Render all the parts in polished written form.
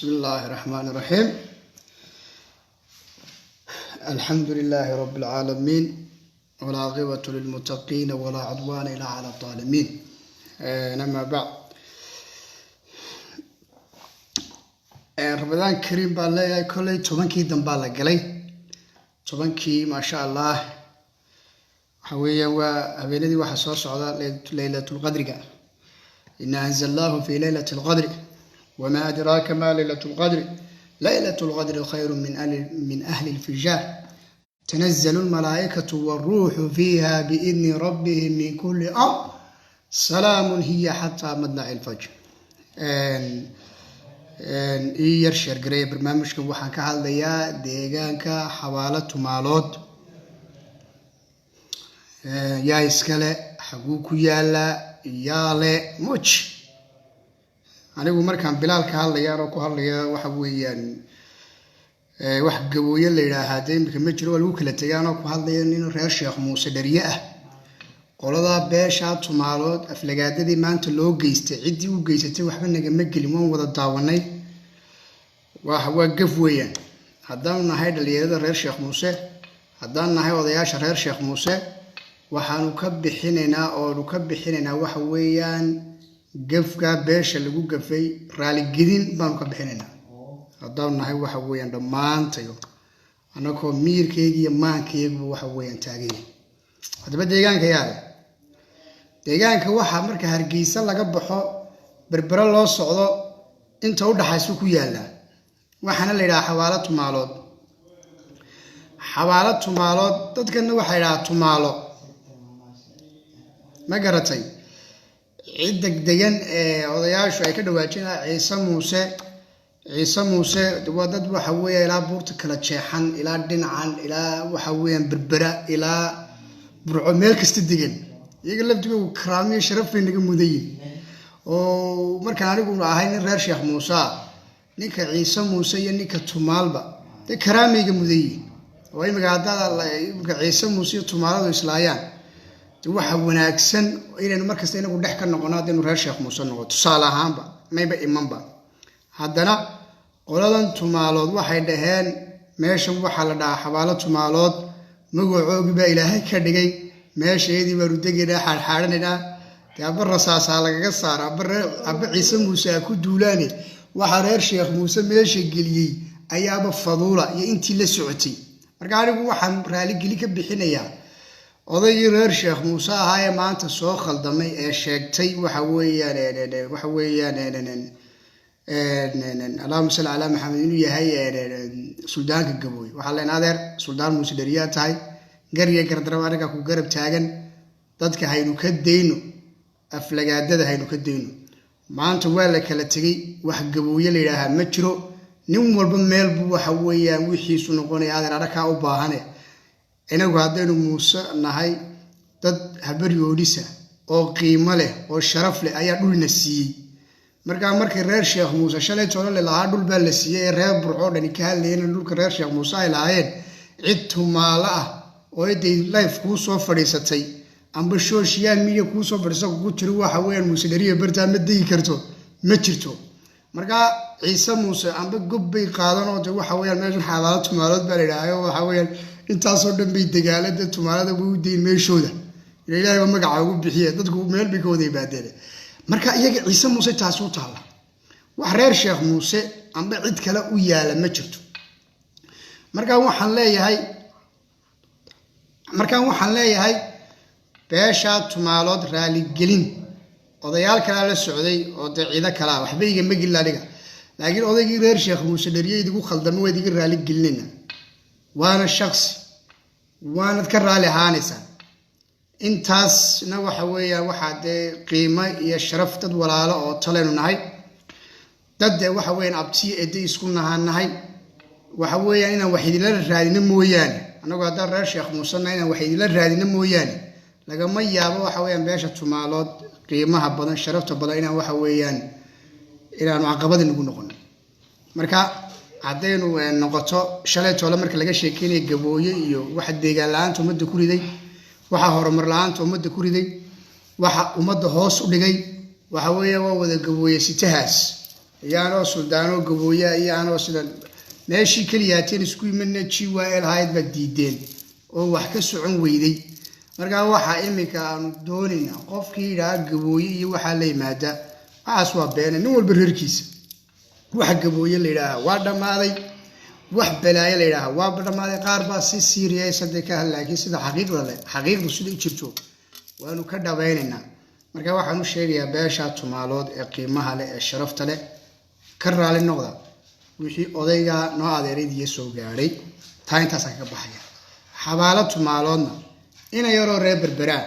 بسم الله الرحمن الرحيم، الحمد لله رب العالمين، والعاقبة للمتقين، ولا عدوان إلا على الظالمين. أما بعد، Ramadaan kariim baan leeyahay. Kolley 10kii dambaa la galay, 10kii, maasha Allah. Waxa weeyaan waa habeenadii waxaa soo socda Leylatulqadriga. Ina anzalnaahu fi leylati alqadri, wma adraaka ma leylat lqadri, laylat lqadri khayru min ahli lfijaar, tanazalu lmalaa'ikatu wاlruuxu fiiha biidni rabbihim min kuli amr, salaamun hiya xataa madlaci lfajr. Ii yar sheergareeya barnaamijkan. Waxaan ka hadlayaa deegaanka Xabaalo Tumaalood. Yaa iskale? Xaguu ku yaalaa? Yaa le muj? Anigu markaan Bilaal ka hadlaya, anoo ku hadlaya, waxa weeyaan wax Gabooye la yidhaahaa dee imika ma jiro, waa lagu kala tegay. Anoo ku hadlaya nin reer Sheekh Muuse Dhariye ah, qoladaa beeshaa Tumaalood aflagaadadii maanta loo geystay, ciddii u geysatay waxba nagama gelin, waan wada daawanay. Waa gaf weeyaan. Haddaanu nahay dhalinyarada reer Sheekh Muuse, haddaan nahay odayaasha reer Sheekh Muuse, waxaanu ka bixinaynaa oonu ka bixinaynaa waxa weeyaan gafka beesha lagu gafay raaligedin baanu ka bixinaynaa. Haddaanu nahay waxa weeyaan dhammaantayo, annagoo miyirkayga iyo maankayguba waxa weeyaan taaganya. Haddaba deegaanka yaale, deegaanka waxaa marka Hargeysa laga baxo, Berbere loo socdo, inta u dhaxaysu ku yaallaa. Waxaana la yidhaha Xabaalo Tumaalood. Xabaalo Tumaalood dadkana waxaa yidhahaa Tumaalo, ma garatay? Cid degdegan ee odayaashu ay ka dhawaajinaa Ciise Muuse. Ciise Muuse waa dad waxa weeya ilaa buurta kala jeexan, ilaa dhinacan, ilaa waxa weeyaan Berbera, ilaa Burco, meel kasta degan. Iyaga laftigoogu karaamiyo sharaf bay naga mudayin. Oo markaan anigu ahay nin reer Sheekh Muuse ah, ninka Ciise Muuse iyo ninka Tumaalba dee karaamayga mudayin. Oo imika haddaad imika Ciise Muuse iyo Tumaaladu islaayaan, de waxa wanaagsan inaynu markasta inagu dhex ka noqono. Haddaynu reer Sheekh Muuse noqo, tusaale ahaanba, mayba imanba. Haddana qoladan Tumaalood waxay dhaheen meeshan waxaa la dhahaa Xabaalo Tumaalood, magacoogi baa Ilaahay ka dhigay, meesheedii baanu degaynaa, xaadxaadhanaynaa. Dee aba rasaasaa lagaga saara, aba Ciise Muuse ha ku duulaane. Waxaa reer Sheekh Muuse meesha geliyey ayaaba faduula iyo intii la socotay. Marka anigu waxaan raaligeli ka bixinayaa odaygii reer Sheekh Muuse ahaa ee maanta soo khaldamay ee sheegtay waxa weeyaan, allahuma salli calaa Maxamed, inuu yahay suldaanka Gabooy. Waxaa leen, adeer, suldaan Muuse Dheriyaa tahay, garya gardaraba anagaa ku garab taagan. Dadka haynu ka dayno aflagaadada, haynu ka dayno. Maanta waa la kala tegey, wax Gabooye la yidhaahaa ma jiro. Nin walba meel buu waxa weeyaan wixiisu noqonaya. Adeer, anakaa u baahane. Inagu haddaynu Muuse nahay, dad habaryoodhisa oo qiimo leh oo sharaf leh ayaa dhulna siiyey. Markaa markii reer Sheekh Muuse shalay toolole lahaa dhul baa la siiyey, ee reer Burcoo dhani ka hadlayeen dhulka reer Sheekh Muuse ay lahaayeen, cid Tumaalo ah oo iday life kuu soo fadhiisatay amba social media kuu soo fadhiisa kugu tiri waxa weeyaan Muuse Dheriya bartaa ma degi karto, ma jirto. Markaa Ciise Muuse amba gob bay qaadan oo de waxa weyaan meeshan Xabaalo Tumaalood baa la yidhaahayo, waxa weeyaan intaasoo dhan bay degaalada Tumaalada way u dayin meeshooda, ila Ilahay ba magaca ugu bixiye, dadku meel bay ka wada yimaadeen. Marka iyaga Ciise Muuse taasi u taalla, wax reer Sheekh Muuse amba cid kale u yaala ma jirto. Markaan waxaan leeyahay beeshaa Tumaalood raaligelin. Odayaal kalea la socday oo dee ciido kalea, waxba igama gelin aniga, laakiin odaygii reer Sheekh Muuse Dheriye idigu khaldama waa idiga raaligelinayna, waana shaksi, waanad ka raali ahaanaysaa. Intaasna waxa weeyaan waxaa dee qiimo iyo sharaf, dad walaalo oo talaynu nahay, dad dee waxa weyaan abtiyo edda isku nahaan nahay. Waxa weeyaan inaan wax idinla raadino mooyaane, annagu haddaan reer Sheekh Muusena inaan wax idinla raadino mooyaane, lagama yaabo waxa weeyaan beesha Tumaalood qiimaha badan, sharafta badan, inaan waxa weeyaan inaanu caqabada nagu noqono. Marka haddaynu noqoto shalay toole marka laga sheekeynaya Gabooye iyo waxa deegaan la-aanta ummadda ku riday, waxa horumar la-aanta ummadda ku riday, waxa ummadda hoos u dhigay, waxa weeya waa wada Gabooye sitahaas. Iyo anoo suldaanoo Gabooyaa iyo anoo sidan meeshii keliyaateen isku imana GYL hayd baad diideen oo wax ka socon weyday. Markaa waxaa iminka aanu doonaynaa qofkii yidhaha Gabooye iyo waxaa la yimaada, waxaas waa beena. Nin walba reerkiisa waxa Gabooye la yidhaaha waa dhammaaday, wax balaayo la yidhaaha waa dhammaaday. Qaar baa si siiriyaysa dee ka hadla, laakiin sida xaqiiqda leh, xaqiiqdu sida u jirto waanu ka dhabaynaynaa. Marka waxaan u sheegayaa beesha Tumaalood ee qiimaha leh ee sharafta leh, ka raali noqda wixii odayga noo adeeraydiiyo soo gaadhay. Taa intaasaan kaga baxaya. Xabaalo Tumaaloodna ina yaroo reer Berberaa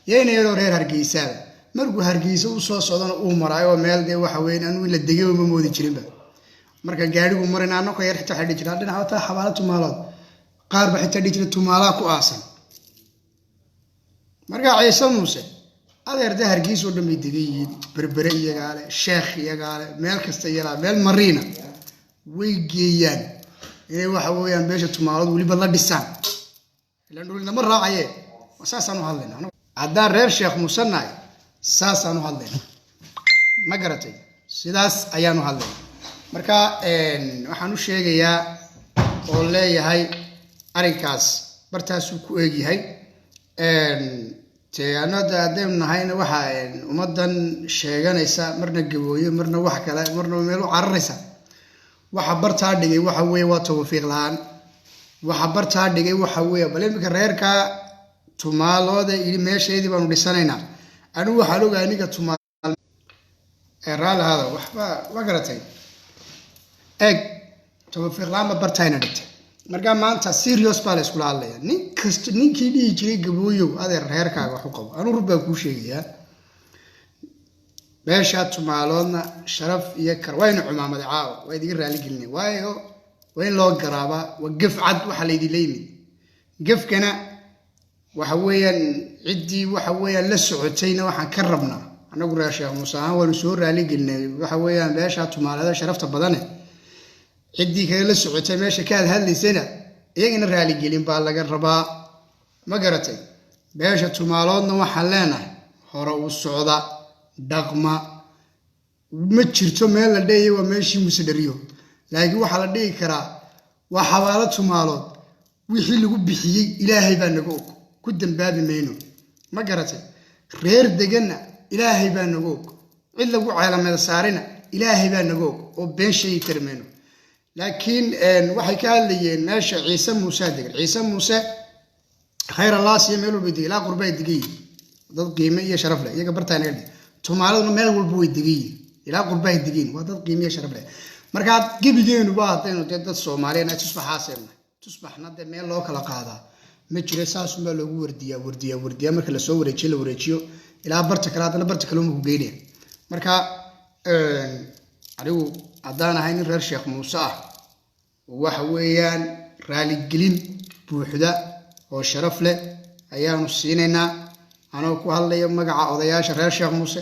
iyo ina yaroo reer Hargeysaaba markuu Hargeysa usoo socdona uu maraayo oo meel dee waxa weyn anuu in la degay ma moodi jirinba. Marka gaadhigu marina annakoo yar xitaa waxay dhihi jiraan dhinaca wataa xabaalo Tumaalood. Qaar ba xitaa dhihi jira Tumaalaha ku aasan. Marka Ciise Muuse, adeer, dee Hargeysa oo dhan bay degan yihiin, Berbere iyagaa leh, Sheekh iyagaa leh, meel kasta iyagaa, meel mariina way geeyaan inay waxa weeyaan beesha Tumaalood weliba la dhisaan, ilaan dhulinama raacaye. Saasaan u hadlayna haddaan reer Sheekh Muuse nahay, saasaan u hadlayna, ma garatay? Sidaas ayaan u hadlayna. Marka waxaan u sheegayaa oo leeyahay arrinkaas bartaasuu ku eegyahay. Te anada haddaynu nahayna waxaa ummaddan sheeganaysa marna Gabooye, marna wax kale, marna meel u cararaysa. Waxa bartaa dhigay waxa weeye waa tawfiiq la-aan. Waxa bartaa dhigay waxa weeye, bal iminka reerka Tumaalooda yidhi meeshaydii baanu dhisanaynaa. Anigu waxaan ogahay ninka Tumaal ee raalli ahaada, waxba ma garatay. Eeg, tawfiiq la-aan ba bartaayna dhigtay. Marka maanta serious baa la iskula hadlaya. Nin kasta, ninkii dhihi jiray Gabooyow, adeer reerkaaga wax u qabo. Anuu rur baa kuu sheegayaa, beesha Tumaaloodna sharaf iyo kar waynu cumaamaday caawa, waa idiga raali gelinay, waayo waa in loo garaabaa. Waa gef cad waxa laydinla yimid. Gefkana waxa weeyaan ciddii waxa weeyaan la socotayna waxaan ka rabnaa annagu reer Sheekh Muuse ahaan waanu soo raali gelinay. Waxa weeyaan beesha Tumaaleeda sharafta badane, ciddii kale la socotay meesha ka hadhadlaysayna iyagana raaligelin baa laga rabaa, ma garatay? Beesha Tumaaloodna waxaan leenahay hore u socda, dhaqma. Ma jirto meel la dheeyay waa meeshii Muuse Dhariyo, laakiin waxaa la dhihi karaa waa xabaalo Tumaalood. Wixii lagu bixiyey Ilaahay baa naga og, ku dambaabi mayno, ma garatay? Reer deganna Ilaahay baa naga og, cid lagu ceelamada saarina Ilaahay baa naga og, oo been sheegi kari mayno. Laakiin waxay ka hadlayeen meesha Ciise Muuse degan. Ciise Muuse khayr Allah siiyo, meel walba degan, ilaa qurbay degan yihin, dad qiime iyo sharaf leh. Iyaga bartaa naga dhig. Tumaaladuna meel walba way degan yihin, ilaa qurbaay degan yihin, waa dad qiime iyo sharaf leh. Markaa gebigeenu ba haddaynu dee dad Soomaaliyeed tusbaxaaseenna, tusbaxna dee meel loo kala qaadaa ma jiro. Saasunbaa loogu wardiyaa, wardiyaa, wardiyaa. Marka lasoo wareejiyo, la wareejiyo ilaa barta kale, haddana barta kale uma ku geynaya. Marka anigu haddaan ahay nin reer Sheekh Muuse ah, waxa weeyaan raaligelin buuxda oo sharaf leh ayaanu siinaynaa, anoo ku hadlaya magaca odayaasha reer Sheekh Muuse,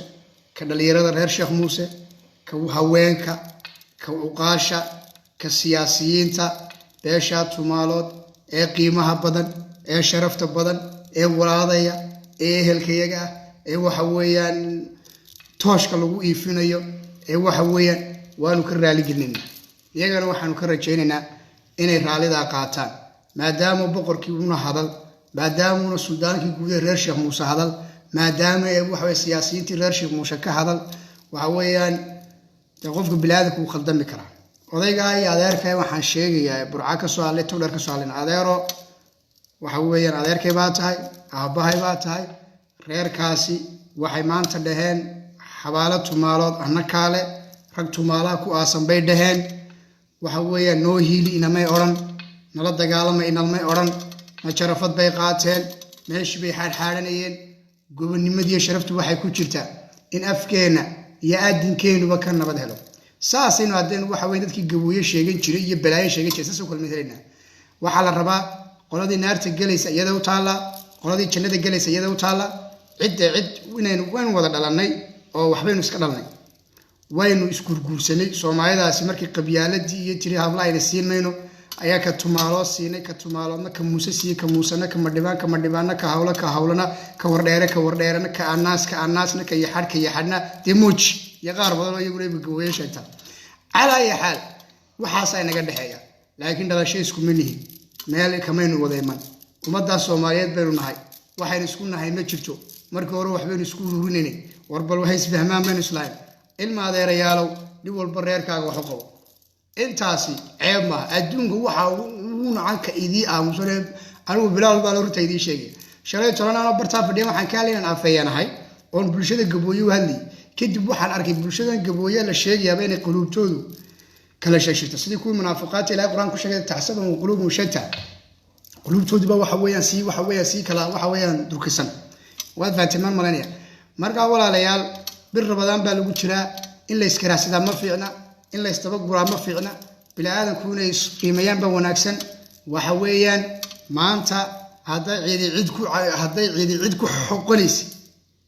ka dhalinyarada reer Sheekh Muuse, ka haweenka, ka uqaasha, ka siyaasiyiinta beesha Tumaalood ee qiimaha badan ee sharafta badan ee walaadaya ee ehelkayaga ah ee waxa weeyaan tooshka lagu iifinayo ee waxa weeyaan waanu ka raaligelinaynaa. Iyagana waxaanu ka rajaynaynaa inay raalidaa qaataan, maadaama boqorkii una hadal, maadaamuna suldaankii guudaha reer Sheekh Muuse hadal, maadaama waxaweye siyaasiyiintii reer Sheekh Muuse ka hadal. Waxa weeyaan dee qofka biniaadamka wuu khaldami karaa. Odaygaa iyo adeerkay waxaan sheegayaa Burca ka soo hadlay, Togdheer ka soo hadlayn, adeero, waxa weeyaan adeerkay baa tahay, aabbahay baa tahay. Reerkaasi waxay maanta dhaheen xabaalo Tumaalood anna kaale, rag Tumaalaha ku aasan bay dhaheen. Waxa weeyaan noo hiili inamay odhan, nala dagaalama inalmay odhan, majarafad bay qaateen, meeshii bay xaadxaadhanayeen. Gobonnimadiiyo sharaftu waxay ku jirtaa in afkeenna iyo aadinkeenuba ka nabad helo. Saasaynu haddaynu waxa weye dadkii Gabooye sheegan jiray iyo balaayo sheegan jiray saasoo kale mid helaynaa. Waxaa la rabaa qoladii naarta gelaysa iyada u taalla, qoladii jannada gelaysa iyada u taalla. Cidda cid inaynu waynu wada dhalannay oo waxbaynu iska dhalnay, waynu isgurguursanay. Soomaalidaasi markii qabyaaladii iyo tiri habla ayna siin mayno ayaa ka Tumaaloo siinay, ka Tumaaloodna ka Muuse siiyey, ka Muusena ka Madhibaan, ka Madhibaanna ka Hawlo, ka Hawlana ka Wardheere, ka Wardheerena ka Anaas, ka Anaasna ka Yaxadh, ka Yaxadhna dee Mooji iyo qaar badan oo iyaguna imika Gabooye sheegta. Calaa ayi xaal, waxaasaa inaga dhexeeya, laakiin dhalasho iskuma nihin, meel kamaynu wada iman. Ummaddaas Soomaaliyeed baynu nahay, waxaynu isku nahay ma jirto. Markii hore waxbaynu isku ururinanay, war bal waxay isfahmaan baynu islahayn. Ilma adeerayaalow, dhib walba reerkaaga wax u qabo, intaasi ceeb maaha. Adduunka waxaa ugu nacanka idii aamusan anigu Bilaal baa horta idii sheegaya. Shalay tolan anoo bartaa fadhiya waxaan ka hadlay inaan afeeyanahay oon bulshada Gabooye u hadlayay. Kadib waxaan arkay bulshadan Gabooye la sheegayaaba inay quluubtoodu kala shashirto, sidii kuwii munaafiqaadta Ilahay Qur-aan ku sheegay, taxsabuhum quluubum shatta, quluubtoodiba waxa weeyaan sii waxa weeyaan sii kala waxa weeyaan durkisan. Waad fahanteen maan malaynaya. Markaa walaalayaal, bir Rabadaan baa lagu jiraa. In la iskaraahsadaa ma fiicna, in la isdabaguraa ma fiicna. Bini-aadanku inay isqiimeeyaan baa wanaagsan. Waxa weeyaan maanta hadday cidi cid ku xoqonaysa,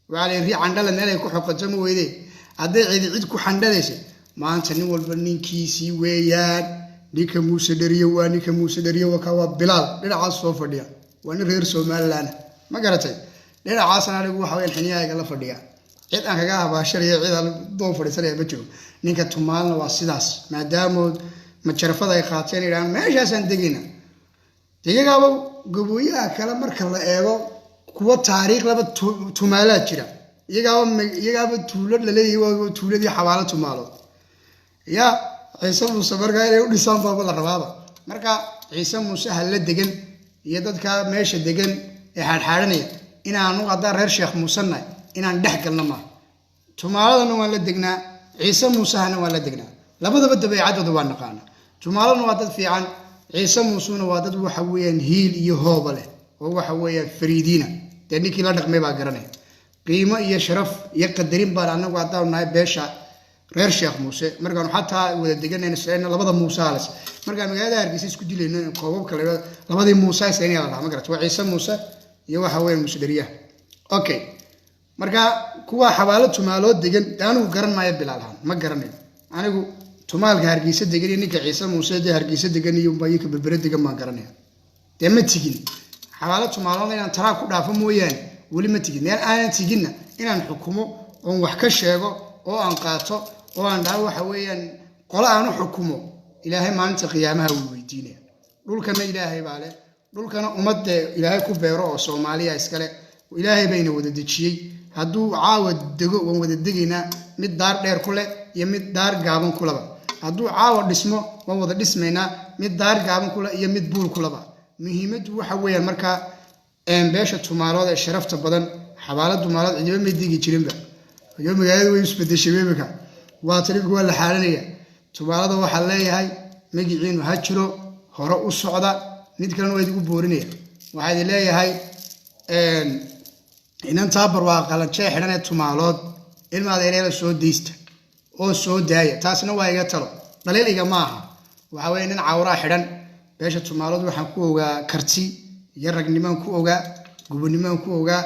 waxaa la ri candhala meel ay ku xoqoto ma weyde. Hadday cidi cid ku xandhalaysa, maanta nin walba ninkiisii weeyaan. Ninka Muuse Dheriye waa ninka Muuse Dheriye, waka waa Bilaal dhinacaas soo fadhiya, waa nin reer Somaliland, ma garatay? Dhinacaasna anigu waxa weyaan xiniyahayga la fadhiya, cid aan kaga habaashanaya, cid aan doon fadhiisanaya ma jiro. Ninka Tumaalna waa sidaas, maadaamood majarafada ay qaateen yidhahaan meeshaasaan degayna. Iyagaaba Gabooyaha kale marka la eego kuwa taariikh laba tumaalaa jira, iyagaaba tuulo laleeyahay, waa tuuladii Xabaalo Tumaalood. Ya Ciise Muuse markaa inay u dhisaan baaba la rabaaba. Marka Ciise Muuse hala degan iyo dadka meesha degan ee xaadxaadhanaya, inaanu haddaan reer Sheekh Muuse nahay inaan dhex galno maaha. Tumaaladana waan la degnaa, Ciise Muusehana waan la degnaa, labadaba dabeecaddooda waan naqaana. Tumaaladuna waa dad fiican, Ciise Muusena waa dad waxa weeyaan hiil iyo hooba leh oo waxa weeyaan fariidiina. Dee ninkii la dhaqmay baa garanaya. Qiimo iyo sharaf iyo qadarin baan anagu haddaanu nahay beesha reer Sheekh Muuse markaanu xataa wada deganayno islayno labada Muuse ales. Markaan magaalada Hargeysa isku dilayno koobabka la labadii Muuse islayna la dhaha, ma garata? Waa Ciise Muuse iyo waxa weeyaan Muuse Dheriyaha. Okay, marka kuwa Xabaalo Tumaalood degan dee anigu garan maayo, Bilaalahaan ma garanayo. Anigu Tumaalka Hargeysa degan iyo ninka Ciise Muuse dee Hargeysa degan iyo unbaa Berbere degan baan garanaya. Dee ma tigin Xabaalo Tumaaloodna, inaan taraa ku dhaafo mooyaane weli ma tigin. Meel aanan tiginna inaan xukumo oon wax ka sheego oo aan qaato oo aan dhaho waxa weeyaan qolo aan u xukumo, Ilaahay maalinta qiyaamaha wuu weydiinaya. Dhulkana Ilaahay baa leh, dhulkana ummadde Ilaahay ku beero oo Soomaaliya iskale. Ilaahay bayna wada dejiyey. Hadduu caawa dego waan wada degaynaa, mid daar dheer ku leh iyo mid daar gaaban kulaba. Hadduu caawa dhismo waan wada dhismaynaa, mid daar gaaban kule iyo mid buul kulaba. Muhiimaddu waxa weeyaan markaa beesha Tumaalood ee sharafta badan, Xabaalo Tumaalood cidiba may degi jirinba iyo magaalada way isbedeshay imika, waa tariifka waa la xaalanaya. Tumaalada waxaa leeyahay magiciinu ha jiro, hore u socda. Mid kalena waa idigu boorinaya, waxaa idin leeyahay inantaa barwaa qalanjee xidhan ee Tumaalood, ilma adeereela soo deysta oo soo daaya. Taasna waa iga talo, dhaliil iga maaha. Waxa weeye nin cawraa xidhan. Beesha Tumaalood waxaan ku ogaa karti iyo ragnimaan ku ogaa, gubanimaan ku ogaa,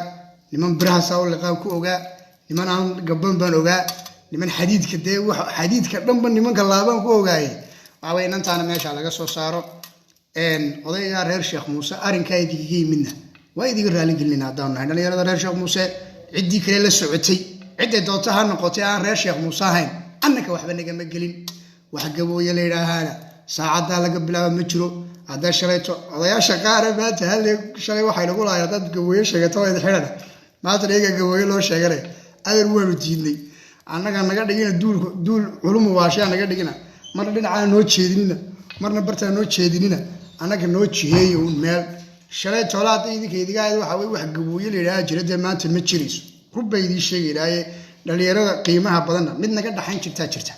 niman birahasaa u liqaan ku ogaa, niman aan gaban baan ogaa, niman xadiidka dee xadiidka dhanba nimanka laabaan ku ogaaye. Waxa weye inantaana meesha laga soo saaro. Odaygaa reer Sheekh Muuse arrinkaa idinkaga yimidna waa idiga raaligelinayna haddaanu nahay dhalinyarada reer Sheekh Muuse. Ciddii kale la socotay, cidday doonto ha noqotay, aan reer Sheekh Muuse ahayn, annaka waxba nagama gelin. Wax Gabooye la yidhaahaana saacaddaa laga bilaabo ma jiro. Haddaa shalayto odayaasha qaara maanta halle shalay waxay nagu lahay haddaad Gabooye sheegato waa idin xidhana, maanta iyaga Gabooye loo sheeganaya. Adeer, waanu diidnay. Annaga naga dhigina duulka duul culumu waashaa naga dhigina, marna dhinacaa noo jeedinina, marna bartaa noo jeedinina, annaga noo jiheeyo un meel. Shalay toola hadday idinka idiga ahayd waxa weye wax Gabooye la yidhaha jira, dee maanta ma jirayso. Rub bay idiin sheegaynaaye. Dhalinyarada qiimaha badanna mid naga dhaxayn jirtaa jirta.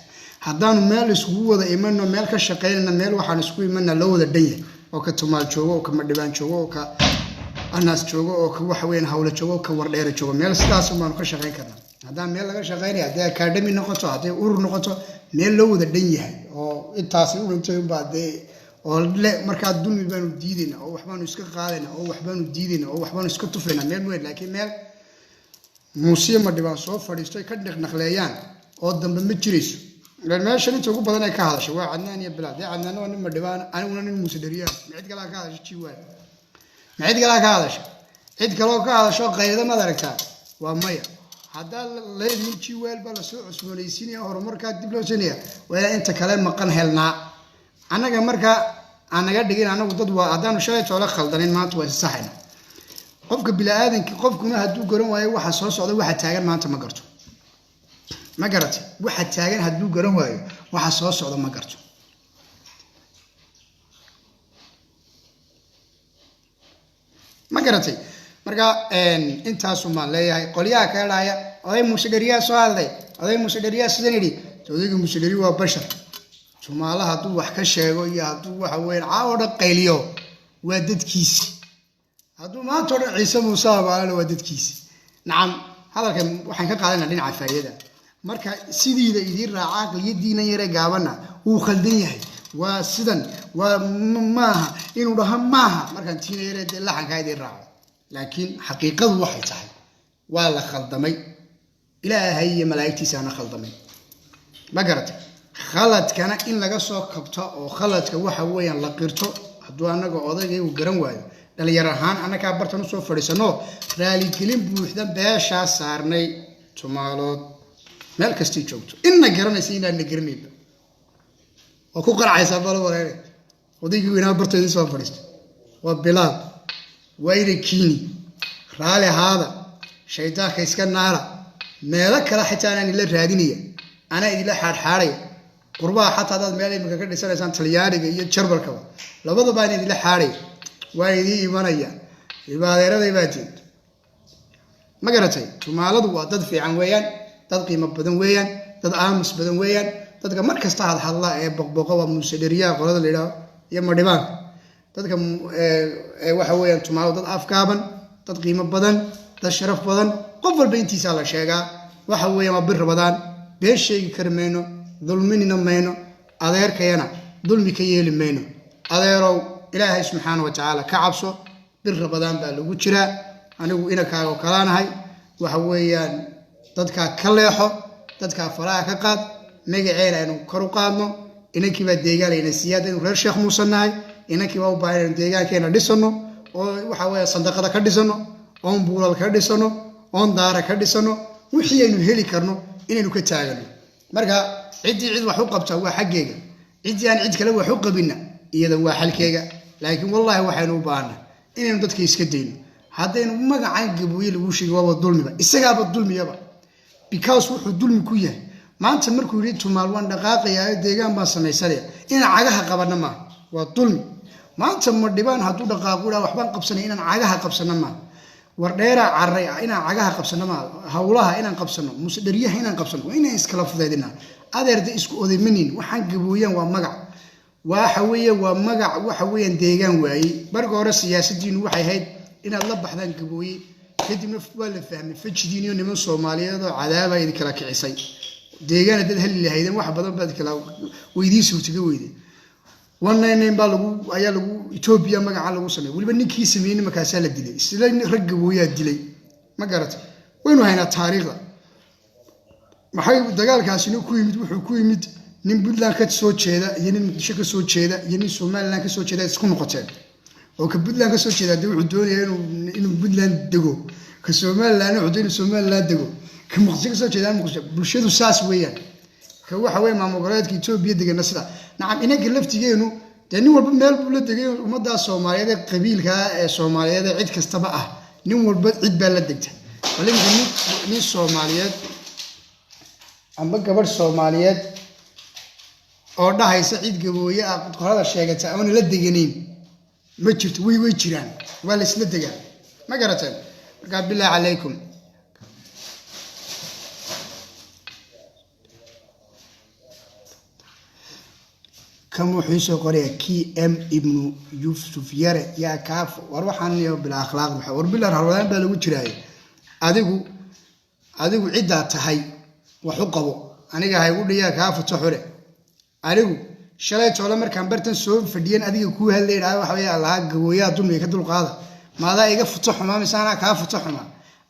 Haddaanu meel iskugu wada imano, meel ka shaqaynayna, meel waxaan isku imana loo wada dhan yahay, oo ka Tumaal joogo, oo ka Madhibaan joogo, oo ka Anaas joogo, oo ka waxa weeyaan Hawle joogo, oo ka Wardheere joogo, meel sidaas baanu ka shaqayn karnaa. Haddaan meel laga shaqaynaya, hadday academy noqoto, hadday urur noqoto, meel loo wada dhan yahay oo intaasi u dhintay unbaa dee oo le. Markaa dulmi baanu diidayna oo waxbaanu iska qaadayna oo waxbaanu diidayna oo waxbaanu iska tufayna meel weyn. Laakiin meel Muusiye Madhibaan soo fadhiisto ay ka dhaqnaqleeyaan oo dambe ma jirayso. Ilaan meeshan inta ugu badan ay ka hadasho waa Cadnaan iyo Bilaal. Dee Cadnaanna waa nin Madhibaan, aniguna nin Muuse Dheriyaan. Ma cid kalaa ka hadasho jiwaal? Ma cid kalaa ka hadasho? Cid kaloo ka hadasho qayda maad aragtaa? Waa maya. Haddaa leediin jiweel baa lasoo cusboonaysiinaya, horumarkaa dib loo siinaya, waa inaan inta kale maqan helnaa. Annaga marka aan naga dhigin anagu dad waa haddaanu shalay toole khaldanin, maanta waa isasaxayna. Qofka bini-aadanki, qofkuna hadduu garan waayo waxa soo socda, waxa taagan maanta ma garto. Ma garatay? Waxa taagan hadduu garan waayo, waxa soo socda ma garto. Ma garatay? Marka intaasun baan leeyahay. Qolyaha kale dhahaya oday Muuse Dheriyaa soo hadlay, oday Muuse Dheriyaa sidan idhi, odayga Muuse Dheri waa bashar. Tumaalaha hadduu wax ka sheego iyo hadduu waxa weyan caawo dhan qayliyo, waa dadkiisi. Hadduu maanta o dhan Ciise Muuse abaalana, waa dadkiisi. Nacam, hadalkan waxaan ka qaadanaa dhinaca faa'idada. Marka sidiida idiin raaca aqliyadiina yare gaabana wuu khaldan yahay, waa sidan, waa maaha inuu dhaho maaha. Markaan tiina yare dee laxankaa idiin raaco, laakiin xaqiiqadu waxay tahay waa la khaldamay. Ilaahay iyo malaa'igtiisaana khaldamay. Ma garatay? Khaladkana in laga soo kabto oo khaladka waxa weeyaan la qirto. Hadduu annaga odayga uu garan waayo, dhalinyar ahaan annagaa bartan usoo fadhiisano, raaligelin buuxda beeshaa saarnay Tumaalood meel kastay joogto, inna garanaysa inaadna garanayba waa ku qaracaysaa balo wareere. Odaygii weynaa barteedii soo fadhiisto waa Bilaal, waa ina kiini raali ahaada, shaydaanka iska naara. Meelo kale xitaa anaan idinla raadinaya, anaa idinla xaadxaadhaya. Qurbaha xataa hadaad meel imika ka dhisanaysaan, Talyaaniga iyo Jarmalkaba labadaba anaa idinla xaadhaya, waa idiin imanaya. Ilmaadeeraday baa jeed. Ma garatay? Tumaaladu waa dad fiican weeyaan, dad qiimo badan weeyaan, dad aamus badan weeyaan. Dadka mar kasta hadhadla ee boqboqo waa Muuse Dheriyaha qolada la yidhaaho iyo Madhibaanka. Dadka waxa weeyaan Tumaaladu dad afgaaban, dad qiimo badan, dad sharaf badan. Qof walba intiisaa la sheegaa. Waxa weeyaan waa bir Rabadaan, been sheegi kari mayno, dulminina mayno, adeerkayana dulmi ka yeeli mayno. Adeerow, Ilaahay subxaana wa tacaala ka cabso, bir Rabadaan baa lagu jiraa. Anigu inankaaga kalaanahay. Waxa weeyaan dadkaa ka leexo, dadkaa faraha ka qaad, magaceena aynu kor u qaadno. Inankii baa deegaan siiya haddaynu reer Sheekh Muuse nahay. Inankii baa u baahan inaynu deegaankeena dhisano oo waxa weeye sandaqada ka dhisano, oon buulal ka dhisano, oon daara ka dhisano, wixii aynu heli karno inaynu ka taagano. Marka ciddii cid wax u qabta waa xaggeega, ciddii aan cid kale wax u qabinna iyada waa xalkeega. Laakiin wallaahi waxaynu u baahana inaynu dadka iska dayno. Haddaynu magacan Gabooye lagu sheegay waaba dulmiba, isagaaba dulmiyaba, because wuxuu dulmi ku yahay maanta markuu yidhi Tumaal waan dhaqaaqayaa, deegaan baan samaysanaya, inaan cagaha qabanna maaha, waa dulmi. Maanta ma dhibaan hadduu dhaqaaqu dhaa waxbaan qabsanay, inaan cagaha qabsanna maaha. Wardheeraa carray inaan cagaha qabsanno maaha. Hawlaha inaan qabsano, Muuse Dheryaha inaan qabsano, waa inaan iskala fudaydinaa. Adeerda isku odaymanin. Waxaan Gabooyaan waa magac, waxa weeye waa magac, waxa weeyaan deegaan waayey. Marka hore siyaasadiinu waxay ahayd inaad la baxdaan Gabooye, kadibna waa la fahmay fajidiin iyo niman Soomaaliyeed oo cadaaba idin kala kicisay. Deegaan haddaad heli lahaydeen, wax badan baad kala weydiin suurtaga weyde. 199 baa lagu ayaa lagu Etoobiya magaca lagu sameeyey. Weliba ninkii sameeyey nimankaasaa la dilay, isla rag Gabooyaa dilay. Ma garatay? Waynu haynaa taariikhda. Maxay dagaalkaasina ku yimid? Wuxuu ku yimid nin Puntland ka soo jeeda iyo nin Muqdisho ka soo jeeda iyo nin Somaliland ka soo jeeda isku noqoteen, oo ka Puntland ka soo jeeda dee wuxuu doonaya inuu Puntland dego, ka Somaliland wuxuu doonaya inuu Somaliland dego, ka Muqdisho ka soo jeeda Muqdisho. Bulshadu saas weeyaan. Ka waxa weeye maamul goboleedka Etoobiya degana sida. Nacam, inanka laftigeenu dee nin walba meel buu la degay. Ummaddaa Soomaaliyeed ee qabiilkaa ee Soomaaliyeed ee cid kastaba ah, nin walba cid baa la degta. Bal iminka nin Soomaaliyeed amba gabadh Soomaaliyeed oo dhahaysa cid Gabooye ah qolada sheegata oona la deganayn ma jirto. Way jiraan, waa la isla degaa. Ma garateen? Markaa bilaahi calaykum. Kan wuxuu soo qoraya K M Ibnu Yusuf Yare yaa kaaf. War waxaan iyo bila akhlaaq waxa war bila Ramadaan baa lagu jiraaye. Adigu ciddaa tahay wax u qabo, aniga ha igu dhiyaa kaa futo xure. Anigu shalay toole markaan bartan soo fadhiyan adiga kuu hadlay idhaa waxa weeye allaha Gabooyaa dulmiga ka dulqaada. Maadaa iga futo xumaa mise anaa kaa futo xumaa?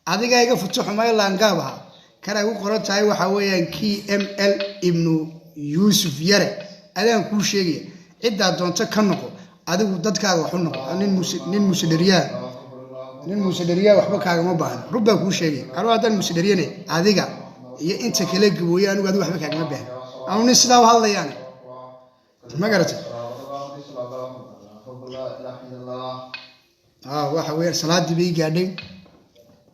Adigaa iga futo xumaa laangaab ahaa. Kan ay u qoran tahay waxa weeyaan K M L Ibnu Yuusuf Yare, adaan kuu sheegaya. Ciddaa doonto ka noqo, adigu dadkaaga wax u noqo. Nin Muuse, nin Muuse Dheriyaa Nin Muuse Dheriyaa waxba kaagama baahna, run baa kuu sheegaya. Anigu haddaan Muuse Dheriyane, adiga iyo inta kale Gabooye, anigu adiga waxba kaagama baahna. Anu nin sidaa u hadlayaane, ma garatay? Waxa weeyaan salaadii bay gaadhay,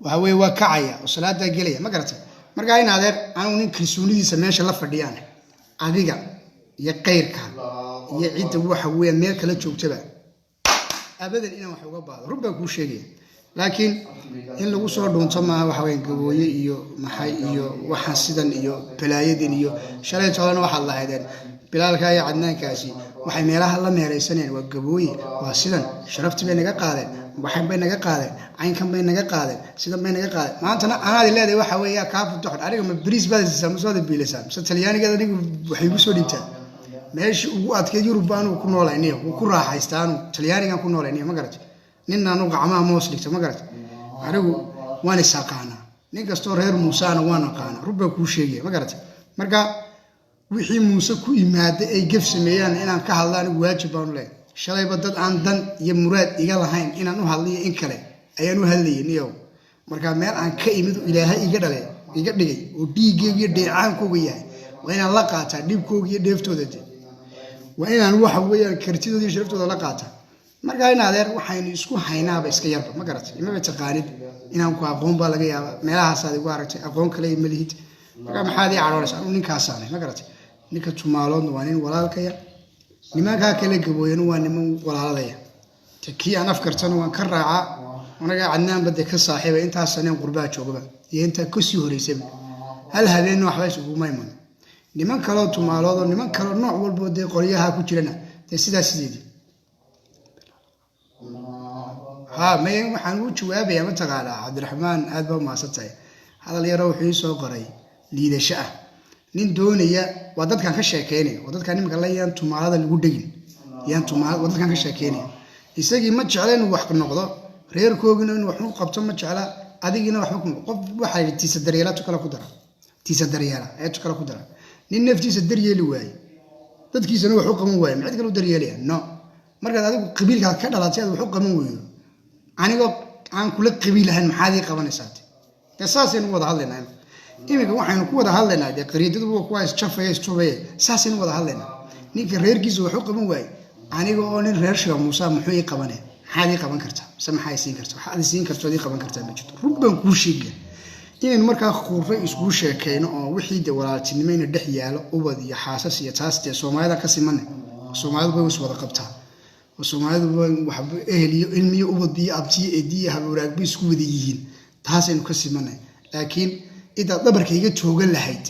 waxa weeye waa kacaya oo salaadaa gelaya, ma garatay? Markaa in adeer, anigu nin kalsoonidiisa meesha la fadhiyaan, adiga iyo kayrka iyo cidda waxa weeyaan meel kala joogtaba abadan inaan wax uga baahdo, run baa kuu sheegaya. Laakiin in lagu soo dhuunto maaha. Waxa weeyaan Gabooye iyo maxay iyo waxaan sidan iyo balaayadan iyo shalay toolana waxaad lahaydeen Bilaalka iyo Cadnaankaasi waxay meelaha la meeraysanayeen waa Gabooye, waa sidan, sharaftii bay naga qaadeen, waxan bay naga qaadeen, caynkan bay naga qaadeen, sidan bay naga qaadeen. Maantana anaadi leedahay waxa weeya kaa futoxon. Aniga ma bariis baad siisaa, mase waad biilaysaa, mise Talyaanigeed anigu waxay igu soo dhiibtaa? Meeshii ugu adkeyd Yurub baanu ku noolayniyo, wuu ku raaxaystaa. Anu Talyaanigan ku noolayniyo, ma garat? Nin anu gacmaha moos dhigta, ma garat? Anigu waan is aqaanaa, nin kastoo reer Muusana waan aqaanaa, run baa kuu sheegaya, ma garat? Marka wixii Muuse ku yimaada ay gef sameeyaan inaan ka hadla anigu waajib baanu leeyahay. Shalayba dad aan dan iyo muraad iga lahayn inaan u hadliyo in kale ayaan u hadlayay niyow. Marka meel aan ka imid oo Ilaahay iga dhalay, iga dhigay, oo dhiiggeyga iyo dheecaankooga yahay, waa inaan la qaataa dhibkooga iyo dheeftooda de. Waa inaan waxa weeyaan kartidooda iyo sharaftooda la qaataa. Marka in adeer, waxaynu isku haynaaba iska yarba, ma garatay? Imaba taqaanid, inaan ku aqoon baa laga yaabaa, meelahaasaad igu aragtay, aqoon kale ma lihid. Marka maxaad ii cadhoonaysa? Anu ninkaasaanay, ma garatay? Ninka Tumaaloodna waa nin walaalkaya, nimankaa kale Gabooyana waa niman walaaladaya. Te kii aan afkartana waan ka raacaa. Anagaa Cadnaanba dee ka saaxiiba intaas saneen qurbaa joogaba iyo intaa kasii horeysaba, hal habeenna waxba isuguma iman. Niman kaloo Tumaaloodoo, niman kaloo nooc walboo dee qoryaha ku jirana dee sidaas sideedii ha may. Waxaan u jawaabayaa, mataqaanaa, Cabdiraxmaan, aad baa umahadsan tahay. Hadal yaroo wuxuu ii soo qoray liidasho ah. Nin doonaya waa dadkan ka sheekeynaya, waa dadkan iminka la yaan Tumaalada lagu dhegin, yaan tumaal, waa dadkan ka sheekeynaya. Isagii ma jecla inuu wax noqdo, reerkoogina inuu wax u qabto ma jecla, adigiina waxba kuma. Qof waxaa yidhi tiisa daryeela tu kale ku dara, tiisa daryeela ee tu kale ku dara. Nin naftiisa daryeeli waaye, dadkiisana wax u qaban waaye, ma cid kale u daryeelaya? No. Markaad adigu qabiilkaad ka dhalatay aad wax u qaban weydo, anigoo aan kula qabiil ahayn maxaad ii qabanaysaa? Dee saasaynu wada hadlaynaa iminka, waxaynu ku wada hadlaynaa dee qariidadu waa kuwa isjafaya, istubaya, saasaynu wada hadlaynaa. Ninka reerkiisa wax u qaban waaye, aniga oo nin reer Sheekh Muuse muxuu ii qabanaya? Maxaad ii qaban kartaa, mise maxaa ii siin kartaa? Waxaad ii siin karto ood ii qaban kartaa ma jirto, run baan kuu sheegaya. Inaynu markaa khuurre iskugu sheekayno oo wixii de walaaltinimo ina dhex yaalo, ubad iyo xaasas iyo taas, dee Soomaalida ka simane, Soomaalidu bay is wada qabtaa oo Soomaalidu waxba ehel iyo ilmiyo ubad iyo abtiyo eediyo haboraagba isku wada yihiin, taasaynu ka simanay. Laakiin intaad dhabarka iga toogan lahayd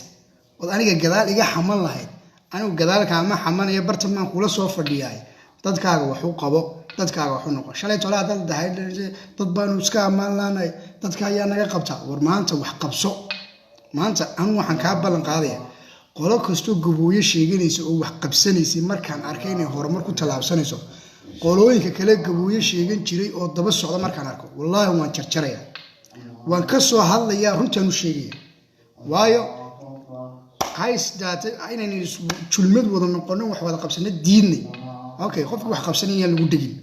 ood aniga gadaal iga xaman lahayd, anigu gadaalkaama xamanayo, bartan baan kula soo fadhiyaay. Dadkaaga wax u qabo, dadkaaga wax u noqo. Shalay tole haddaad dahay dad baanu iska ammaan laanahay, dadka ayaa naga qabta. War maanta wax qabso. Maanta anu waxaan kaa ballan qaadaya, qolo kastoo Gabooyo sheeganaysa oo wax qabsanaysay markaan arkay inay horumar ku tallaabsanayso, qolooyinka kale Gabooyo sheegan jiray oo daba socda markaan arko, wallaahi waan jarjaraya, waan ka soo hadlayaa, runtaan u sheegaya. Waayo haysdaata inaynu julmad wada noqono, wax wada qabsano diidnay. Okay, qofkii wax qabsanayaan lagu dhegin,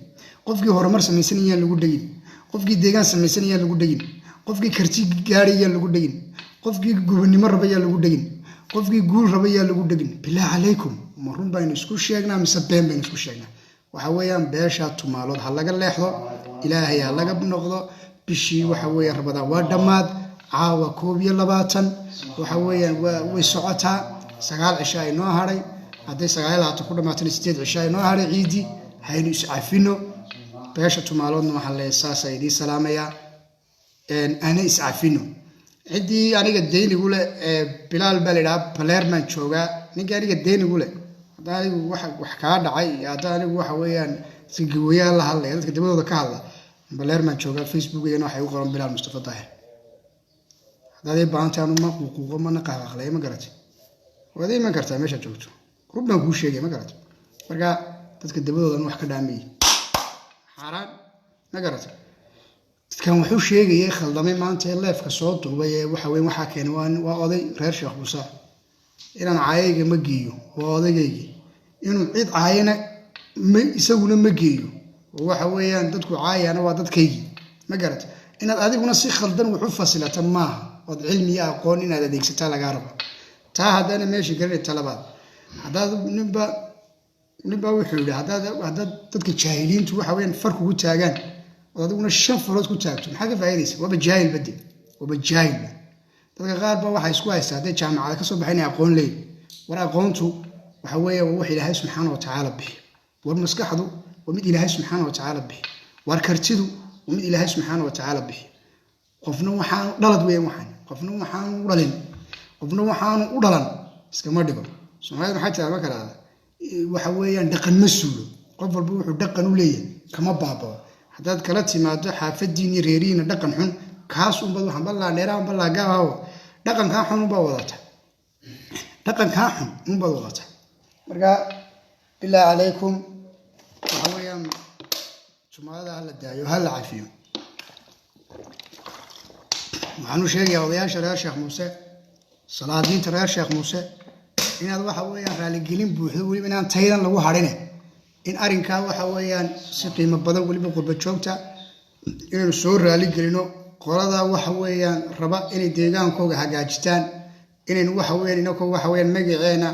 qofkii horumar samaysanayaan lagu dhegin, qofkii deegaan samaysanayaan lagu dhegin, qofkii karti gaadhayaan lagu dhegin, qofkii gubannimo rabayaan lagu dhegin, qofkii guul rabayaan lagu dhegin. Bilaa calaykum, ma run baynu isku sheegnaa mise been baynu isku sheegnaa? Waxa weeyaan beesha Tumaalood ha laga leexdo, Ilaahay ha laga noqdo. Bishii waxa weeyaan Ramadaan waa dhammaad, caawa 21 waxa weeyaan way socotaa, 9 cisho ay noo hadhay. Hadday 29 ku dhamaatana, 8 cisho ay noo hadhay ciiddii. Haynu iscafino. Beesha Tumaaloodna waxaan leeyahay saasaa idiin salaamayaa, ana iscafino. Ciddii aniga deynigu leh ee Bilaal baa la idhaha, Balerman joogaa. Ninkii aniga deynigu leh, hadda anigu wax kaa dhacay iyo hadda anigu waxa weeyaan si gawayaa la hadlaya, dadka dabadooda ka hadla, Balerman joogaa. Facebookigana waxay u qoran Bilaal Mustafa Daahir. Haddaad ii baahantahay, anu ma quuquuqo mana qaaqaqlaya, ma garatay? Waad iman kartaa meeshaad joogto, run baan kuu sheegay, ma garatay? Marka dadka dabadoodan wax ka dhaamayay xaaraan, ma garatay? Dadkan wuxuu sheegayay khaldamay maanta ee leefka soo duubay ee waxa weyn waxaa keenay waa oday reer Sheekh Muuse. Inaan caayayga ma geeyo, waa odaygaygii. Inuu cid caayana ma isaguna ma geeyo, oo waxa weeyaan dadku caayana waa dadkaygii. Ma garat? Inaad adiguna si khaldan wax u fasilata maaha, ood cilmi iyo aqoon inaad adeegsataa lagaa rabo. Taa haddana meesha garanay. Talabaad, haddaad ninbaa wuxuu yidhi, haddaad dadka jaahiliintu waxa weyaan far kugu taagaan ood adiguna shan farood ku taagto, maxaa ka faa'idaysa? Waaba jaahil bade, waaba jaahilba. Dadka qaar ba waxay isku haystaa hadday jaamacada ka soo baxay inay aqoon leeyihin. War aqoontu waxa weeye waa wax Ilaahay subxaana wa tacaala bixiyo. War maskaxdu waa mid Ilaahay subxaana wa tacaala bixiyo. War kartidu waa mid Ilaahay subxaana wa tacaala bixiyo. Qofna waxaanu dhalad weeyaan, waxaan qofna waxaanu u dhalin, qofna waxaanu u dhalan iskama dhigo. Soomaalida maxaa tiraa? Ma kalaada waxa weeyaan dhaqan ma suulo. Qof walba wuxuu dhaqan u leeyahay kama baabao. Haddaad kala timaado xaafadiin iyo reerihiina dhaqan xun, kaas unbad waxaan balaa dheeraa balaa gaabaho, dhaqankaa xun unbaad wadata, dhaqankaa xun unbaad wadata. Marka bilaahi calaykum, waxa weeyaan jumaalada hala daayo, hala cafiyo. Waxaan u sheegayaa odayaasha reer Sheekh Muuse, salaadiinta reer Sheekh Muuse, inaad waxa weeyaan raaligelin buuxdo, weliba inaan taydan lagu hadhine, in arrinkaa waxa weeyaan si qiimo badan, weliba qurba joogta inaynu soo raaligelino qolada waxa weeyaan raba inay deegaankooga hagaajistaan, inaynu waxa weeyaan inakoo waxa weeyaan magaceena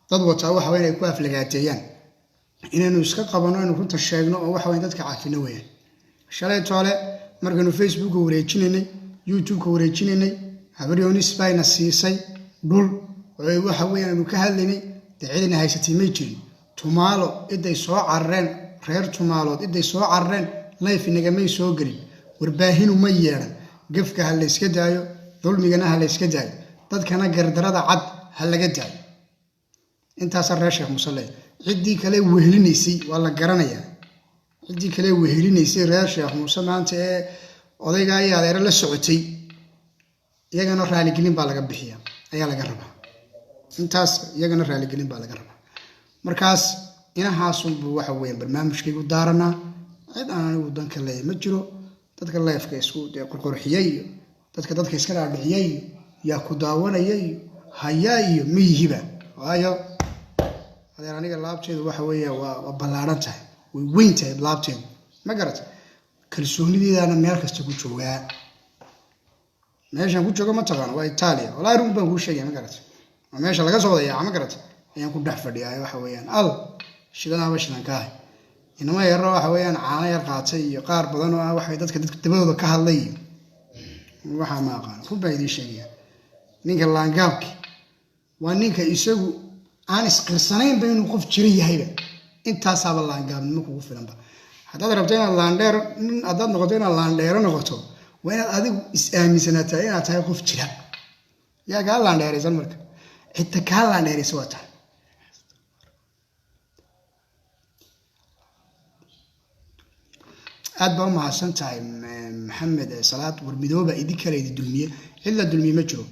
dad wataa waxa weeyaan ay ku aflagaateeyaan, inaynu iska qabano, inaynu runta sheegno oo waxa weeyaan dadka cafino weeyaan. Shalay toole markaynu Facebooka wareejinaynay, YouTube-ka wareejinaynay, Habaryoonis bayna siisay dhul oo waxa weeyaan aynu ka hadlaynay. Dee cidina haysatay may jirin. Tumaalo iday soo carareen, reer Tumaalood iday soo carareen, live nagamay soo gelin, warbaahinu ma yeedhan. Gafka ha layska daayo, dulmigana ha layska daayo, dadkana gardarada cad ha laga daayo. Intaasaa reer Sheekh Muuse leeyahay. Ciddii kale wehelinaysay waa la garanayaa. Ciddii kale wehelinaysay reer Sheekh Muuse maanta ee odaygaa iyo adeere la socotay, iyagana raaligelin baa laga bixiya ayaa laga rabaa. Intaas iyagana raaligelin baa laga rabaa. Markaas inahaasunbuu waxa weeyaan barnaamijkaygu daaranaa. Cid aan anigu danka leeyahay ma jiro. Dadka live-ka isku dee qorqorxiyey iyo dadka iska dhaadhiciyey iyo yaa ku daawanaya iyo hayaa iyo ma yihiba. Waayo adeer, aniga laabteedu waxa weeya waa ballaaran tahay, way weyn tahay laabteedu. Ma garata? Kalsoonideedaana meel kasta ku joogaa. Meeshaan ku jooga ma taqaano? Waa Italia. Wallahi run baan kuu sheegaya. Ma garata? Waa meesha laga soo wada yaaca. Ma garata? Ayaan ku dhex fadhiyaa. Waxa weeyaan al shidanaaba shidan ka ahay. Inama yarro waxa weeyaan caano yar qaatay iyo qaar badan oo ah waxay dadka dabadooda ka hadlay iyo waxaa ma aqaano. Run baan idiin sheegaya. Ninka laangaabki waa ninka isagu aan isqirsanaynba inuu qof jiro yahayba. Intaasaaba laangaabnimo kugu filanba. Haddaad rabto inaad laandheer nin haddaad noqoto, inaad laandheero noqoto, waa inaad adigu is-aaminsanaataa inaad tahay qof jira. Yaa kaa laandheeraysan? Marka cidta kaa laandheeraysa waa tahay. Aad baa u mahadsan tahay, Maxamed Salaad. War midooba, idin kale idi dulmiye. Cid la dulmiye ma jiro.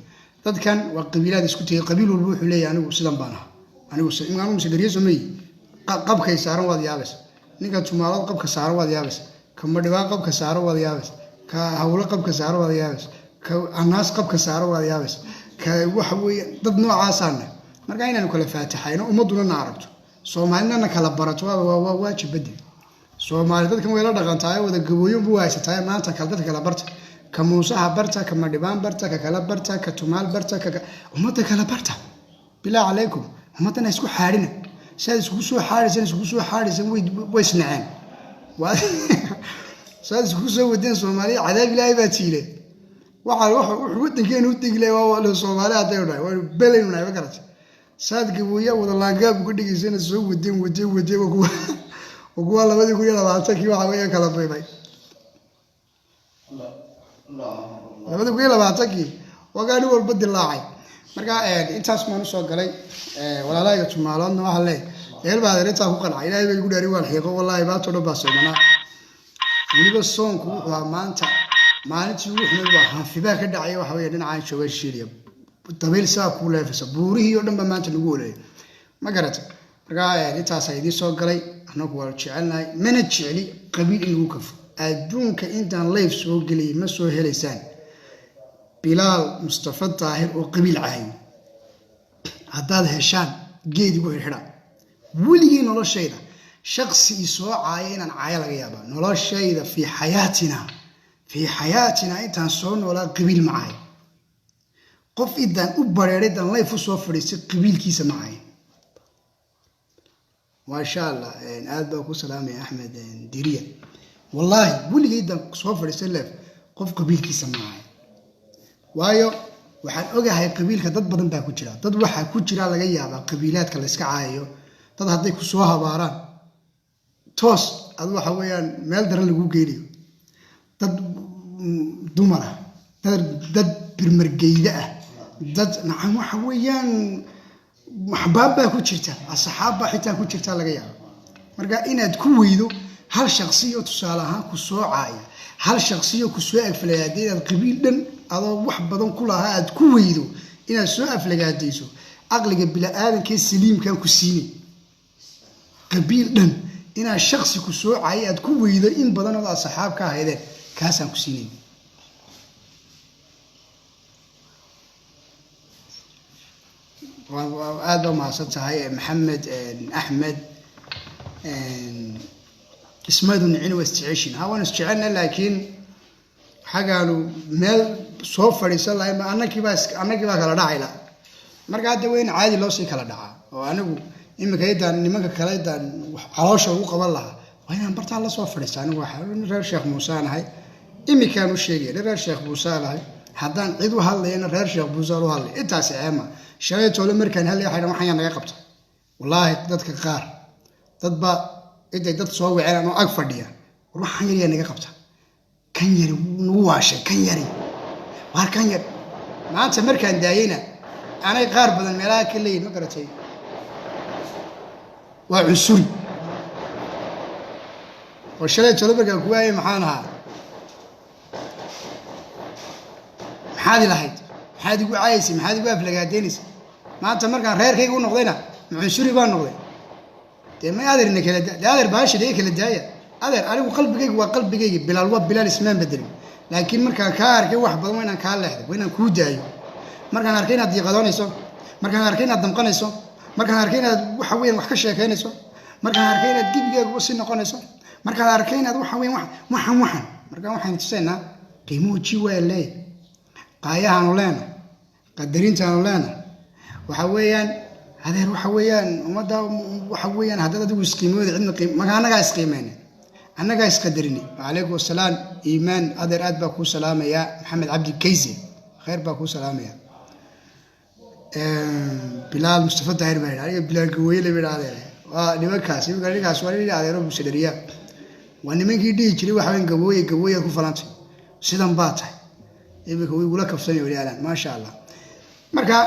Dadkan waa qabiilaad isku tegay. Qabiil walba wuxuu leeyahay anigu sidan baan ahaa, anigu anigu musedariye sameeye. Qabkay saaran waad yaabaysa. Ninka Tumaalood qabka saaran waad yaabaysa, ka Madhibaan qabka saaran waad yaabaysa, ka Hawlo qabka saaran waad yaabaysa, ka Anaas qabka saaran waad yaabaysa, ka waxa weeye dad noocaasaana. Marka inaanu kala faataxayno, ummadduna na aragto, Soomaalina na kala barato, waa waajib badel. Soomaali dadkan way la dhaqantahay, wada gabooyin buu haysatahay. Maanta kale dadka kala barta, ka Muusaha barta, ka Madhibaan barta, ka kala barta, ka Tumaal barta, ka ummadda kala barta. Bilaa calaykum, ummaddana isku xaadhina. Siaad iskugu soo xaadhaysan, iskugu soo xaadhaysan, way isnaceen. Saad iskugu soo wadeen Soomaaliya, cadaab Ilaahay baa jiile. Waxa wuxuu wadankeenu u tegi lahay waa Soomaali haddaynu nahay, waynu belaynu nahay. Ma garata? Saad gabooya wada laangaab uga dhigaysana soo wadeen, wadeen, wadeen, waa kuwa 2020-kii waxa weeyaan kala baybay. 2020-kii wagaa nin walba dilaacay. Marka intaas maan usoo galay. Walaalahayga Tumaaloodna waxaa leeyahay heel baa adeer intaa ku qancay. Ilaahay bay igu dhaari, waan xiiqo wallaahi, maanta o dhan baa soomanaa. Weliba soonku wuxuu ahaa maanta maalintii ugu xumayd. Waa hanfibaa ka dhacaya waxa weeye dhinacaan jooga Shiiliya, dabayl saa kuu leefaysa, buurihii oo dhan ba maanta lagu oleeyay. Ma garata? Marka intaasaa idiin soo galay. Annagu waa jecelnahay, mana jecli qabiil in lagu kafo. Adduunka intaan live soo geliyay ma soo helaysaan Bilaal Mustafa Daahir oo qabiil caayo. Haddaad heshaan, geed igu xidhxidha. Weligii noloshayda shaqsi i soo caaya inaan caayo laga yaabaa, noloshayda fii xayaatina. Fii xayaatina intaan soo noolaa qabiil ma cayn. Qof idaan u bareeray daan live u soo fadhiistay qabiilkiisa ma cayn. Maasha Allah, aad baa ku salaamaya Axmed Diriya. Wallaahi weligaydaan soo fadhiistay live qof qabiilkiisa ma cayn, waayo waxaan ogahay qabiilka dad badan baa ku jira. Dad waxaa ku jira laga yaabaa qabiilaadka la iska caayayo, dad hadday ku soo habaaraan toos ad waxa weeyaan meel daran lagu geynayo, dad dumar ah, dad birmargeyda ah, dad nacam waxa weeyaan axbaab baa ku jirta, asxaab baa xitaa ku jirta laga yaaba. Marka inaad ku weydo hal shaksiyo tusaale ahaan ku soo caaya, hal shaksiyo ku soo aflagaaday, inaad qabiil dhan adoo wax badan ku lahaa aad ku weydo inaad soo aflagaadayso, aqliga bini-aadankee saliimkan ku siinay. Qabiil dhan inaad shaksi ku soo caaya aad ku weydo in badan oo asxaab ka ahaydeen, kaasaan ku siinayn. Aad baa mahadsan tahay Maxamed Axmed. Ismaydu nicin, waa isjeceshin. Ha, waan isjecelna, laakiin xagaanu meel soo fadhiisan lahay ma annagiibaa annagii baa kala dhacayla. Marka hadda waa in caadi loo sii kala dhacaa, oo anigu iminka idaan nimanka kale idaan caloosha ugu qaban lahaa waa inaan bartaa la soo fadhiista. Anigu waxaa reer Sheekh Muuse aan ahay, iminkaan u sheegaya nin reer Sheekh Muuse aan ahay. Haddaan cid u hadlayana reer Sheekh Muuse aan u hadlay. Intaasi ceema shalay toole markaan hadlay waxay dhahan waxaan yaa naga qabta. Wallaahi dadka qaar dad baa intay dad soo waceen anoo ag fadhiya, war waxaan yar yaa naga qabta, kan yari wuu nagu waashay, kan yari waar kan yar. Maanta markaan daayeyna anay qaar badan meelaha ka leeyihin, ma garatay, waa cunsuri. Oo shalay tolo markaan ku waayay maxaan ahaa? Maxaad ilahayd? Maxaad igu caayaysay? Maxaad igu aflagaadeynaysay? Maanta markaan reerkayga u noqdayna ma cunsuri baan noqday? Dee may adeerna kala dee adeer baasha dee kala daaya adeer. Anigu qalbigayga waa qalbigayga, Bilaal waa Bilaal, ismaan bedelin. Laakiin markaan kaa arkay wax badan waa inaan kaa leexday, waa inaan kuu daayo. Markaan arkay inaad diiqadoonayso, markaan arkay inaad damqanayso, markaan arkay inaad waxa weeyaan wax ka sheekaynayso, markaan arkay inaad gebigaaga u sii noqonayso, markaan arkay inaad waxa weeyaan waxan waxan, markaan waxaan tusaynaa qiimuhu ji waa leeyahay, qaayahaanu leenahay, qadarintaanu leenahay. Waxa weeyaan adeer, waxa weeyaan ummadda, waxa weeyaan haddaad adigu isqiimooda cidna qiim marka annagaa isqiimeynay, annagaa isqadarinay. Wacalaykum assalaam Iimaan, adeer aad baa kuu salaamayaa. Maxamed Cabdi Kayse, khayr baa kuu salaamaya. Bilaal Mustafa Daahir baa yidhi aniga Bilaal Gaweyle baa yidhi adeer. Waa nimankaas iminka, ninkaas waa nin adeero musadhariya. Waa nimankii dhihi jiray waxa weyn Gabooye, Gabooyaad ku falantay, sidan baa tahay. Iminka way igula kafsanay weli alaan, maasha Allah. Marka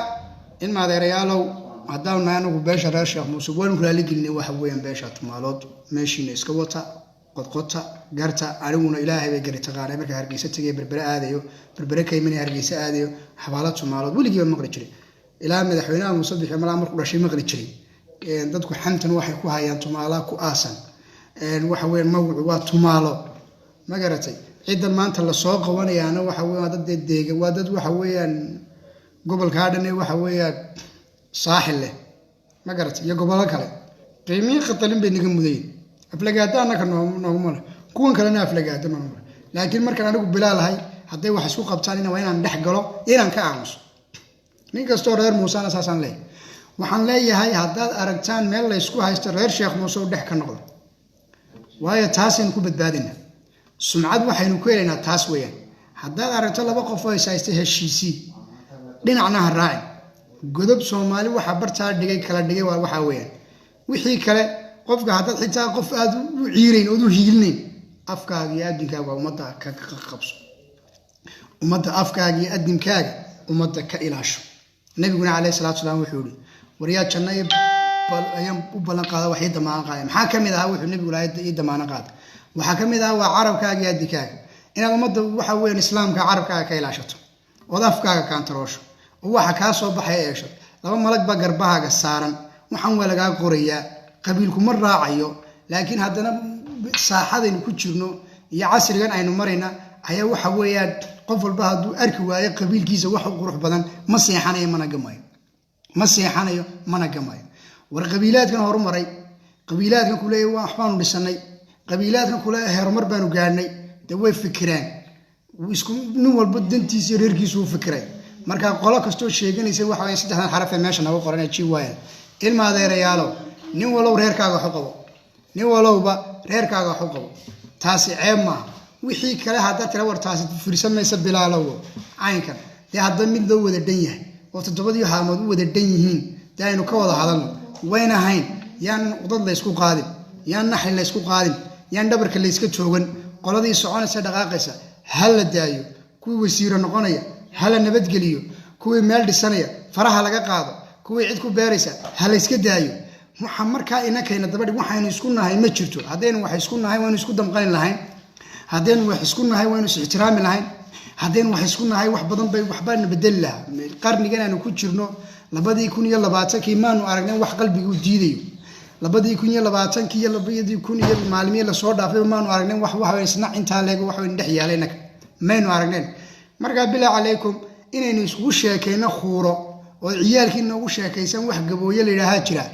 in maadeerayaalow, haddaanu nahay anagu beesha reer Sheekh Muuse, waanu raali gelinay waxa weeyaan beesha Tumaalood. Meeshiina iska wata qodqota garta. Aniguna Ilaahay bay gari taqaanay. Marka Hargeysa tegay, Berbere aadayo, Berbere ka imanaya, Hargeysa aadayo, xabaalo Tumaalood weligiiba maqli jiray ilaa madaxweynaha Muuse Bixi malaa markuu dhashay maqli jiray. Dadku xantan waxay ku hayaan Tumaalaha ku aasan, waxa weeyaan magacu waa Tumaalo, ma garatay? Ciddan maanta lasoo qabanayaana waxa weeyaan waa dad dee deega, waa dad waxa weeyaan gobolkaa dhan ee waxa weeyaan Saaxil leh, ma garatay, iyo gobollo kale. Qiimihii khatalin bay naga mudayin. Aflagaada annaka nooguma leh, kuwan kalena aflagaada nooguma leh. Laakiin markaan anigu bilaalahay hadday wax isku qabtaan ina waa inaan dhex galo, inaan ka aamuso. Nin kastoo reer Muusena saasaan leeyahay. Waxaan leeyahay haddaad aragtaan meel laysku haysto reer Sheekh Muuse oo dhex ka noqdo, waayo taasaynu ku badbaadinaa, sumcad waxaynu ku helaynaa taas weeyaan. Haddaad aragto laba qof oo is haysta, heshiisii, dhinacna ha raacin. Godob Soomaali waxaa bartaa dhigay kala dhigay waa waxaa weeyaan. Wixii kale qofka haddaad xitaa qof aad u ciirayn ood u hiilinayn, afkaaga iyo addinkaaga waa ummadda ka qabso, ummadda afkaaga iyo addinkaaga ummadda ka ilaasho. Nabiguna caleyhi salaatu salaam wuxuu yihi, waryaa janno ayaan u ballan qaada, wax ii damaano qaada. Maxaa ka mid ahaa wuxuu nabigu lahaa ii damaano qaada? Waxaa ka mid ahaa waa carabkaaga iyo addinkaaga inaad ummadda waxa weeyaan islaamka carabkaaga ka ilaashato, ood afkaaga kaantaroosho, oo waxa kaa soo baxaya eesho. Laba malag baa garbahaaga saaran, waxaan waa lagaa qorayaa. Qabiilku ma raacayo, laakiin haddana saaxadaynu ku jirno iyo casrigan aynu marayna ayaa waxa weeyaan qof walba hadduu arki waayo qabiilkiisa wax u qurux badan ma seexanayo mana gamayo, ma seexanayo mana gamayo. War qabiilaadkan horumaray, qabiilaadkan kuleeya waxbaanu dhisanay, qabiilaadkan kule horumar baanu gaadhnay, dee way fikiraan. Isku nin walba dantiisa iyo reerkiisu u fikiray. Marka qolo kastoo sheeganaysa waxa weya saddexdan xaraf ee meesha nooga qoran ee GYL, ilma adeerayaalow, nin walow reerkaaga wax u qabo, nin walowba reerkaaga wax u qabo. Taasi ceeb maaha. Wixii kale haddaad tira war taasi fursamaysa, Bilaalowo, caynkan dee hadda mid loo wada dhan yahay oo toddobadii haamood u wada dhan yihiin, dee aynu ka wada hadalno. Wayna hayn yaan dad laysku qaadin, yaan naxli laysku qaadin, yaan dhabarka layska joogan. Qoladii soconaysa dhaqaaqaysa ha la daayo, kuwii wasiiro noqonaya ha la nabadgeliyo, kuwii meel dhisanaya faraha laga qaado, kuwii cid ku beeraysa ha layska daayo. Waxa markaa inakayna dabadhig waxaynu isku nahay ma jirto. Haddaynu wax isku nahay, waynu isku damqani lahayn. Haddaynu wax isku nahay, waynu is ixtiraami lahayn. Haddaynu wax isku nahay, wax badan bay waxbaana bedeli lahaa. Qarnigan aanu ku jirno, 2020-kii, maanu aragnay wax qalbigu diidayo. 2020-kii iyo 2000 iyo maalmihii lasoo dhaafay maanu aragnay wax waxa isnac intaa leego wax waynu dhex yaalay inaka maynu aragneen. Markaa bilaa calaykum, inaynu iskugu sheekayno khuuro oo ciyaalkii noogu sheekaysan wax Gabooye la yidhaahaa jira,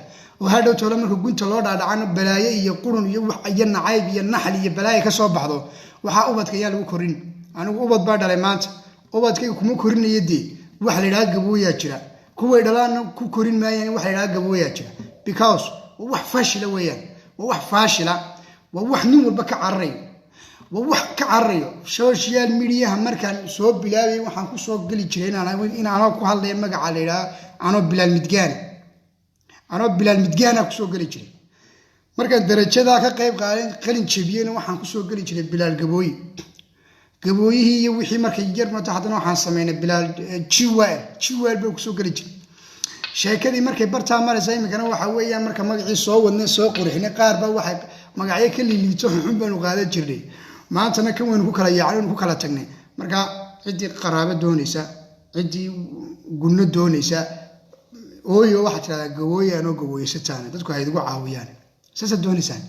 oo hadhow toole marka gunta loo dhaadhacano balaaye iyo qurun iyo wax iyo nacayb iyo naxal iyo balaaye ka soo baxdo, waxaa ubadka ayaa lagu korin. Anigu ubad baa dhalay maanta, ubadkayga kuma korinayo dee wax la yidhaha Gabooyaa jira. Kuway dhalaanna ku korin maayaan wax la yidhaha Gabooyaa jira, because waa wax faashila weeyaan, waa wax faashila, waa wax nin walba ka cararayo, waa wax ka cararayo. Social mediaha markaan soo bilaabay, waxaan kusoo geli jiray in anoo ku hadlaya magaca la yidhaha anoo Bilaal Midgaana, anoo Bilaal Midgaana kusoo geli jiray. Markaan darajadaa ka qayb qaadan qalin jebiyena, waxaan kusoo geli jiray Bilaal Gabooye. Gabooyihii iyo wixii markay yarmato, haddana waxaan sameynay Bilaal GYL. GYL baan kusoo geli jiray. Sheekadii markay bartaa maraysa, iminkana waxa weeyaan marka magacii soo wadnay, soo qurxinay, qaar baa waxay magacyo ka liiliito xunxun baanu qaadan jirnay. Maantana kan waynu ku kala yaacnay, waynu ku kala tagnay. Marka ciddii qaraabo doonaysa, ciddii gunno doonaysa, ooyo waxaad tirahdaa Gabooye anoo gabooyeysataana dadku hay idigu caawiyaan. Saasaad doonaysaan,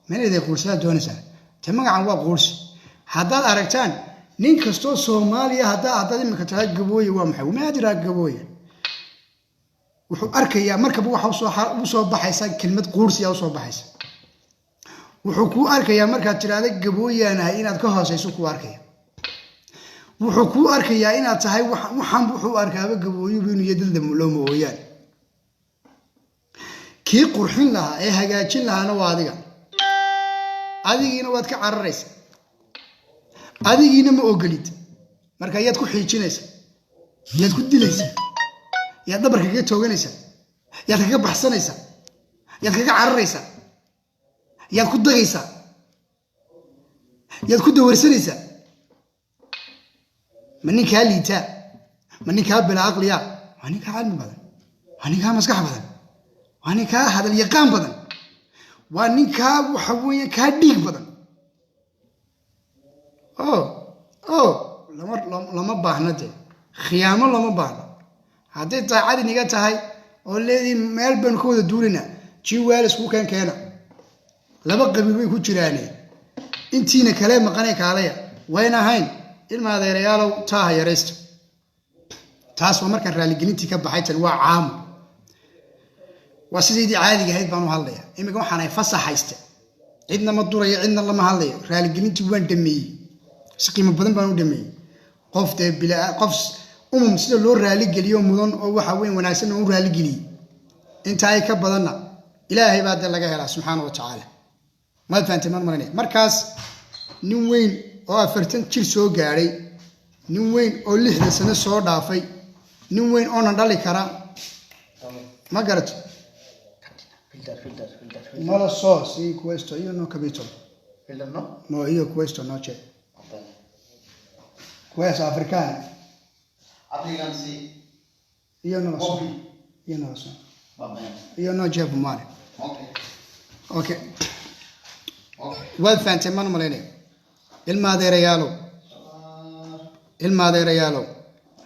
meeladay quursadaa doonaysaan. Te magacan waa quursi. Haddaad aragtaan nin kastoo Soomaaliya, haddaad iminka tiraa Gabooye waa maxay, wamaa jiraa Gabooye, wuxuu arkayaa markaba waxa usoo baxaysa kelmad quursiya usoo baxaysa. Wuxuu kuu arkayaa markaad tiraahda Gabooyaanahay inaad ka hooseyso kuu arkaya. Wuxuu kuu arkayaa inaad tahay waxaan. Wuxuu arkaaba Gabooyubu inuu iyo dad looma ooyaan. Kii qurxin lahaa ee hagaajin lahaana waa adiga. Adigiina waad ka cararaysa, adigiina ma ogolid. Marka yaad ku xiijinaysa, yaad ku dilaysa, yaad dhabarka kaga tooganaysa, yaad kaga baxsanaysa, yaad kaga cararaysa, yaad ku dagaysaa, yaad ku dawarsanaysaa? Ma ninkaa liitaa? Ma ninkaa bila aqliya? Waa ninkaa cilmi badan, waa ninkaa maskax badan, waa ninkaa hadal yaqaan badan, waa ninkaa waxa weeye kaa dhiig badan. O lama baahna dee khiyaamo, lama baahno. Hadday daacad iniga tahay oo leediin meel baynu ka wada duulinaa, GYL isku keen keena. Laba qabiil way ku jiraane, intiina kale maqanay kaalaya. Wayna ahayn, ilma adeerayaalow, taaha yaraysta. Taas waa markaan raaligelintii ka baxay. Tan waa caamo, waa sidaydii caadiga ahayd baan u hadlaya. Iminka waxaan ahay fasax hayste, cidna ma durayo, cidna lama hadlayo. Raaligelintii waan dhameeyey, si qiimo badan baan u dhameeyey. Qof dee bila qof umum sida loo raaligeliyo mudan oo waxa weyn wanaagsan oo u raaligeliyey, inta ay ka badanna Ilaahay baa dee laga helaa subxaana wa tacaala. Maad fahantay maan marinaya? Markaas nin weyn oo 40 jir soo gaadhay, nin weyn oo 60 sano soo dhaafay, nin weyn oonan dhali kara, ma garato? Filter, filter, filter, filter. Non lo so, sì, questo io non ho capito. Filter no? No, io questo no c'è. Va bene. Questo africano. African sì. Io non lo so. Coffee. Io non lo so. Va bene. Io non c'è fumare. Ok. Okay. Ok. Waad fahantay maan malaynaya? Ilma adeerayaalow, ilma adeerayaalow,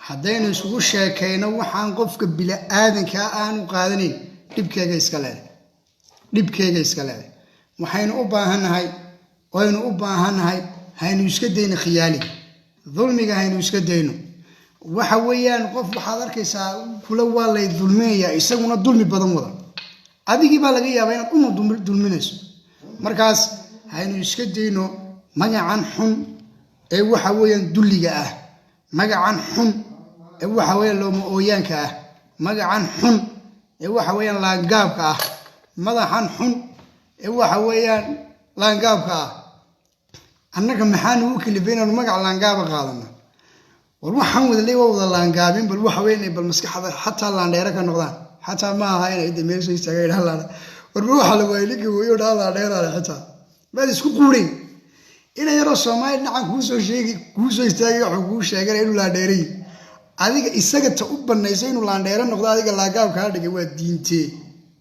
haddaynu isugu sheekayno waxaan qofka bini-aadankaa aanu qaadanayn, dhibkeega iska leedahay, dhibkeega iska leedahay. Waxaynu u baahannahay, waynu u baahannahay, haynu iska dayno khiyaaliga, dulmiga haynu iska dayno. Waxa weeyaan qof waxaad arkaysaa kula waa lay dulminayaa, isaguna dulmi badan wada. Adigii baa laga yaabaa inaad uma dulminayso. Markaas haynu iska dayno magacan xun. Ee waxa weeyaan dulliga ah, magacan xun ee waxa weeyaan looma ooyaanka ah, magacan xun ee waxa weeyaan laangaabka ah, madaxan xun ee waxa weeyaan laangaabka ah, annaga maxaa nagu kalifay inaanu magac laangaaba qaadano? War waxaan wada leey waa wada laangaabin. Bal waxa weyn bal maskaxda xataa laandheere ka noqdaan, xataa ma aha inay inta meel soo istaagaan idhaha laan. Warba waxaa la waayay ninka weyo dhaha laandheeraale, xitaa maad isku quureyn ina yaroo Soomaali dhinacan kuu soo sheegi, kuu soo istaagay, wuxuu kuu sheeganaya inuu laandheeray. Adiga isaga ta u banaysa inuu laandheere noqdo, adiga laangaab kaa dhigay, waa diintee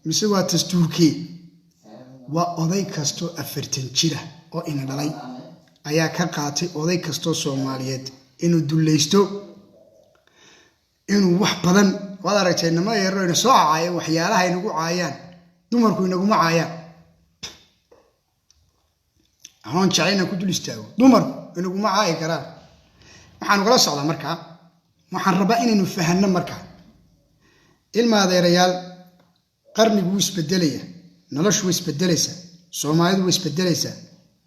mise waa dastuurkee? Waa oday kastoo 40 jira oo ina dhalay ayaa ka qaatay oday kastoo Soomaaliyeed inuu dullaysto, inuu wax badan. Waad aragtay nima yaroo ina soo caaya, waxyaalaha inagu caayaan dumarku inaguma caayaan. Anoon jeclay inaan ku dul istaago, dumarku inaguma caayi karaan. Waxaanu kala socdaa markaa, waxaan rabaa inaynu fahanno markaa, ilma adeerayaal, qarnigu wuu isbedelaya, noloshu way isbedelaysaa, Soomaalidu way isbedelaysaa,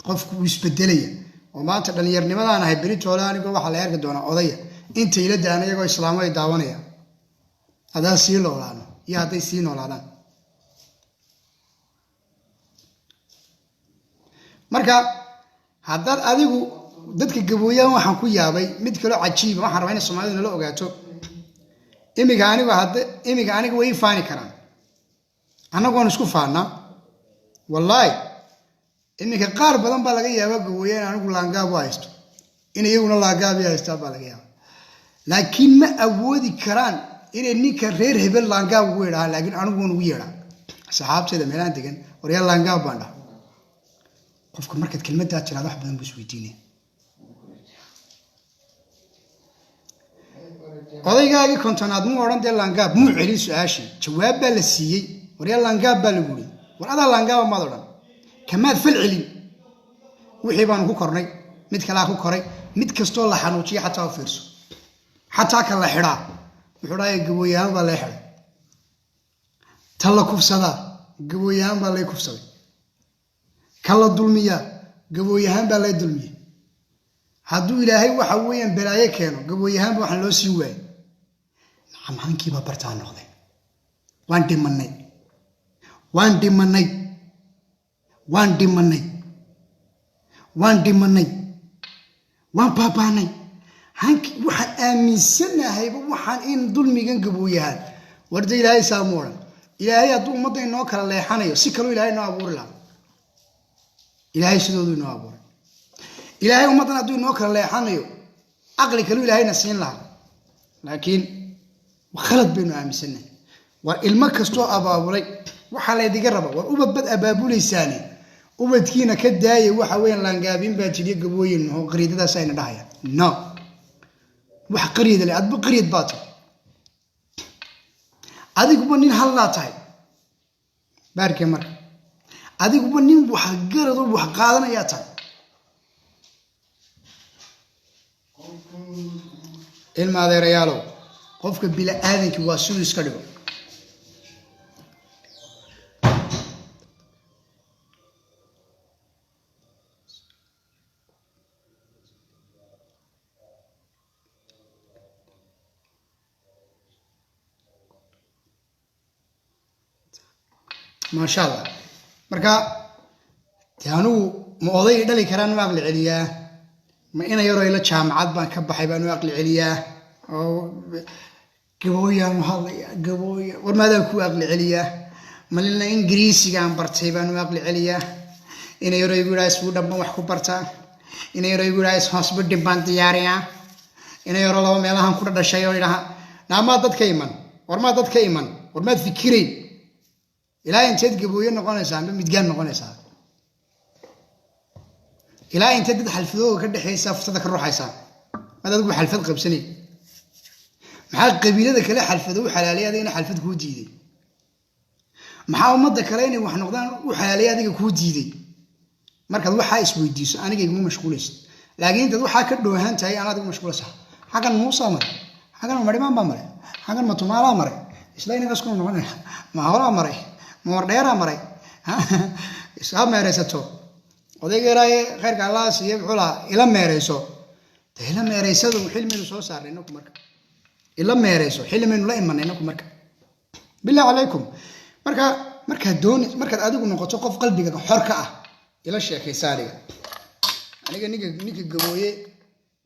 qofku wuu isbedelaya. Oo maanta dhallinyarnimadaan ahay, beritoole anigoo waxaa la arki doonaa odaya inta ila daan iyagoo islaamo ay daawanaya, haddaan sii noolaano iyo hadday sii noolaadaan. Marka haddaad adigu dadka Gabooyaan, waxaan ku yaabay mid kaloo cajiiba. Waxaan rabaa inay Soomaalidu nala ogaato. Imiga anigu hadda, imiga aniga way ii faani karaan, annagoon isku faannaa. Wallaahi, iminka qaar badan baa laga yaabaa Gabooyaan anigu laangaab u haysto, in iyaguna laangaab i haystaan baa laga yaaba, laakiin ma awoodi karaan inay ninka reer hebel laangaab ugu yeedhaan. Laakiin aniguun ugu yeedhaa saxaabteeda meelahan degan, waryaa laangaab baan dhaha. Qofka markaad kelmaddaa tiraado, wax badan buu isweydiinaya. Odaygaagii 50aad muu odhan dee laangaab, muu celin su-aashii, jawaab baa la siiyey. Waryaa laangaab baa lagu yiri, war adaa laangaaba maad odhan, kamaad fal celin. Wixii baanu ku kornay, mid kalaa ku koray, mid kastoo la xanuujiya xataa u fiirso, xataa ka la xidhaa wuxuu dhaaya Gabooyahaan baa lay xidhay, ta la kufsadaa Gabooyahaan baa lay kufsaday, ka la dulmiyaa Gabooyahaan baa lay dulmiyey. Hadduu Ilaahay waxa weeyaan balaayo keeno, Gabooyahaanba waxaan loo siin waayey. Nacam, hankiibaa bartaa noqday. Waan dhimanay, waan dhimanay, waan dhimanay, waan dhimanay, waan baabaanay. Hanki waxaan aaminsanahayba waxaan in dulmigan Gabooyahaan. Warda Ilaahay saamu odhan. Ilaahay hadduu ummadda inoo kala leexanayo, si kaloo Ilaahay inoo abuuri lahaa. Ilaahay sidoodu inoo abuuray. Ilaahay ummaddan hadduu inoo kala leexanayo, caqli kaluu Ilaahayna siin lahaa, laakiin khalad baynu aaminsannahay. War ilmo kastoo abaabulay waxaa laydiga raba, war ubad bad abaabulaysaane, ubadkiina ka daaya. Waxa weeyaan laangaabin baa jiriyo Gabooyin oo qariidadaas ayna dhahayaan. No, wax qariida le, adba qariid baa tahay, adiguba nin hallaa tahay baarkee. Marka adiguba nin wax garadoo wax qaadanayaa tahay. Ilma adeerayaalow, qofka bila-aadankii waa siduu iska dhigo. Maasha Allah. Marka de anigu ma oday dhali karaan u aqli celiyaa, ma ina yaroo ila jaamacad baan ka baxay baan u aqli celiyaa, oo Gabooyaan u hadlaya Gabooya? War maadaan ku aqli celiyaa? Malina Ingiriisigaan bartay baan u aqli celiyaa? Ina yaroo igu yidhaha Sweden baan wax ku bartaa, ina yaroo igu yidhaha hoosbidhin baan diyaariyaa, ina yaroo laba meelahan ku dhadhashay oo idhaha naamaad dadka iman. War maad dadka iman? War maad fikirayn? Ilaa inteed Gabooye noqonaysaa amba midgaan noqonaysaa? Ilaa inteed dad xalfadooga ka dhexaysaa furtada ka ruuxaysaa? Maad adigu xalfad qabsanay? Maxaa qabiilada kale xalfado u xalaalay, adigana xalfad kuu diiday? Maxaa ummadda kale inay wax noqdaan u xalaalay, adiga kuu diiday? Markaad waxaa isweydiiso, aniga iguma mashquulaysid, laakiin intaad waxaa ka dhoohan tahay anaad igu mashquulaysaa. Xaggan Muusaa maray, xaggan ma Madhibaan baa maray, xaggan ma Tumaalaa maray, isla inagas kuna noqonayna, ma Hawlaa maray, ma Wardheeraa maray, isaa meeraysato. Odayga yaraaye khayrka Allah siiye muxuu lahaa? Ila meerayso. De ila meereysadu xilmaynu soo saarnay inaku marka, ila meereyso xilmaynu la imanay inaku marka, billah calaykum. Marka markaad dooni, markaad adigu noqoto qof qalbiga xor ka ah, ila sheekaysa aniga. Aniga ninka Gabooye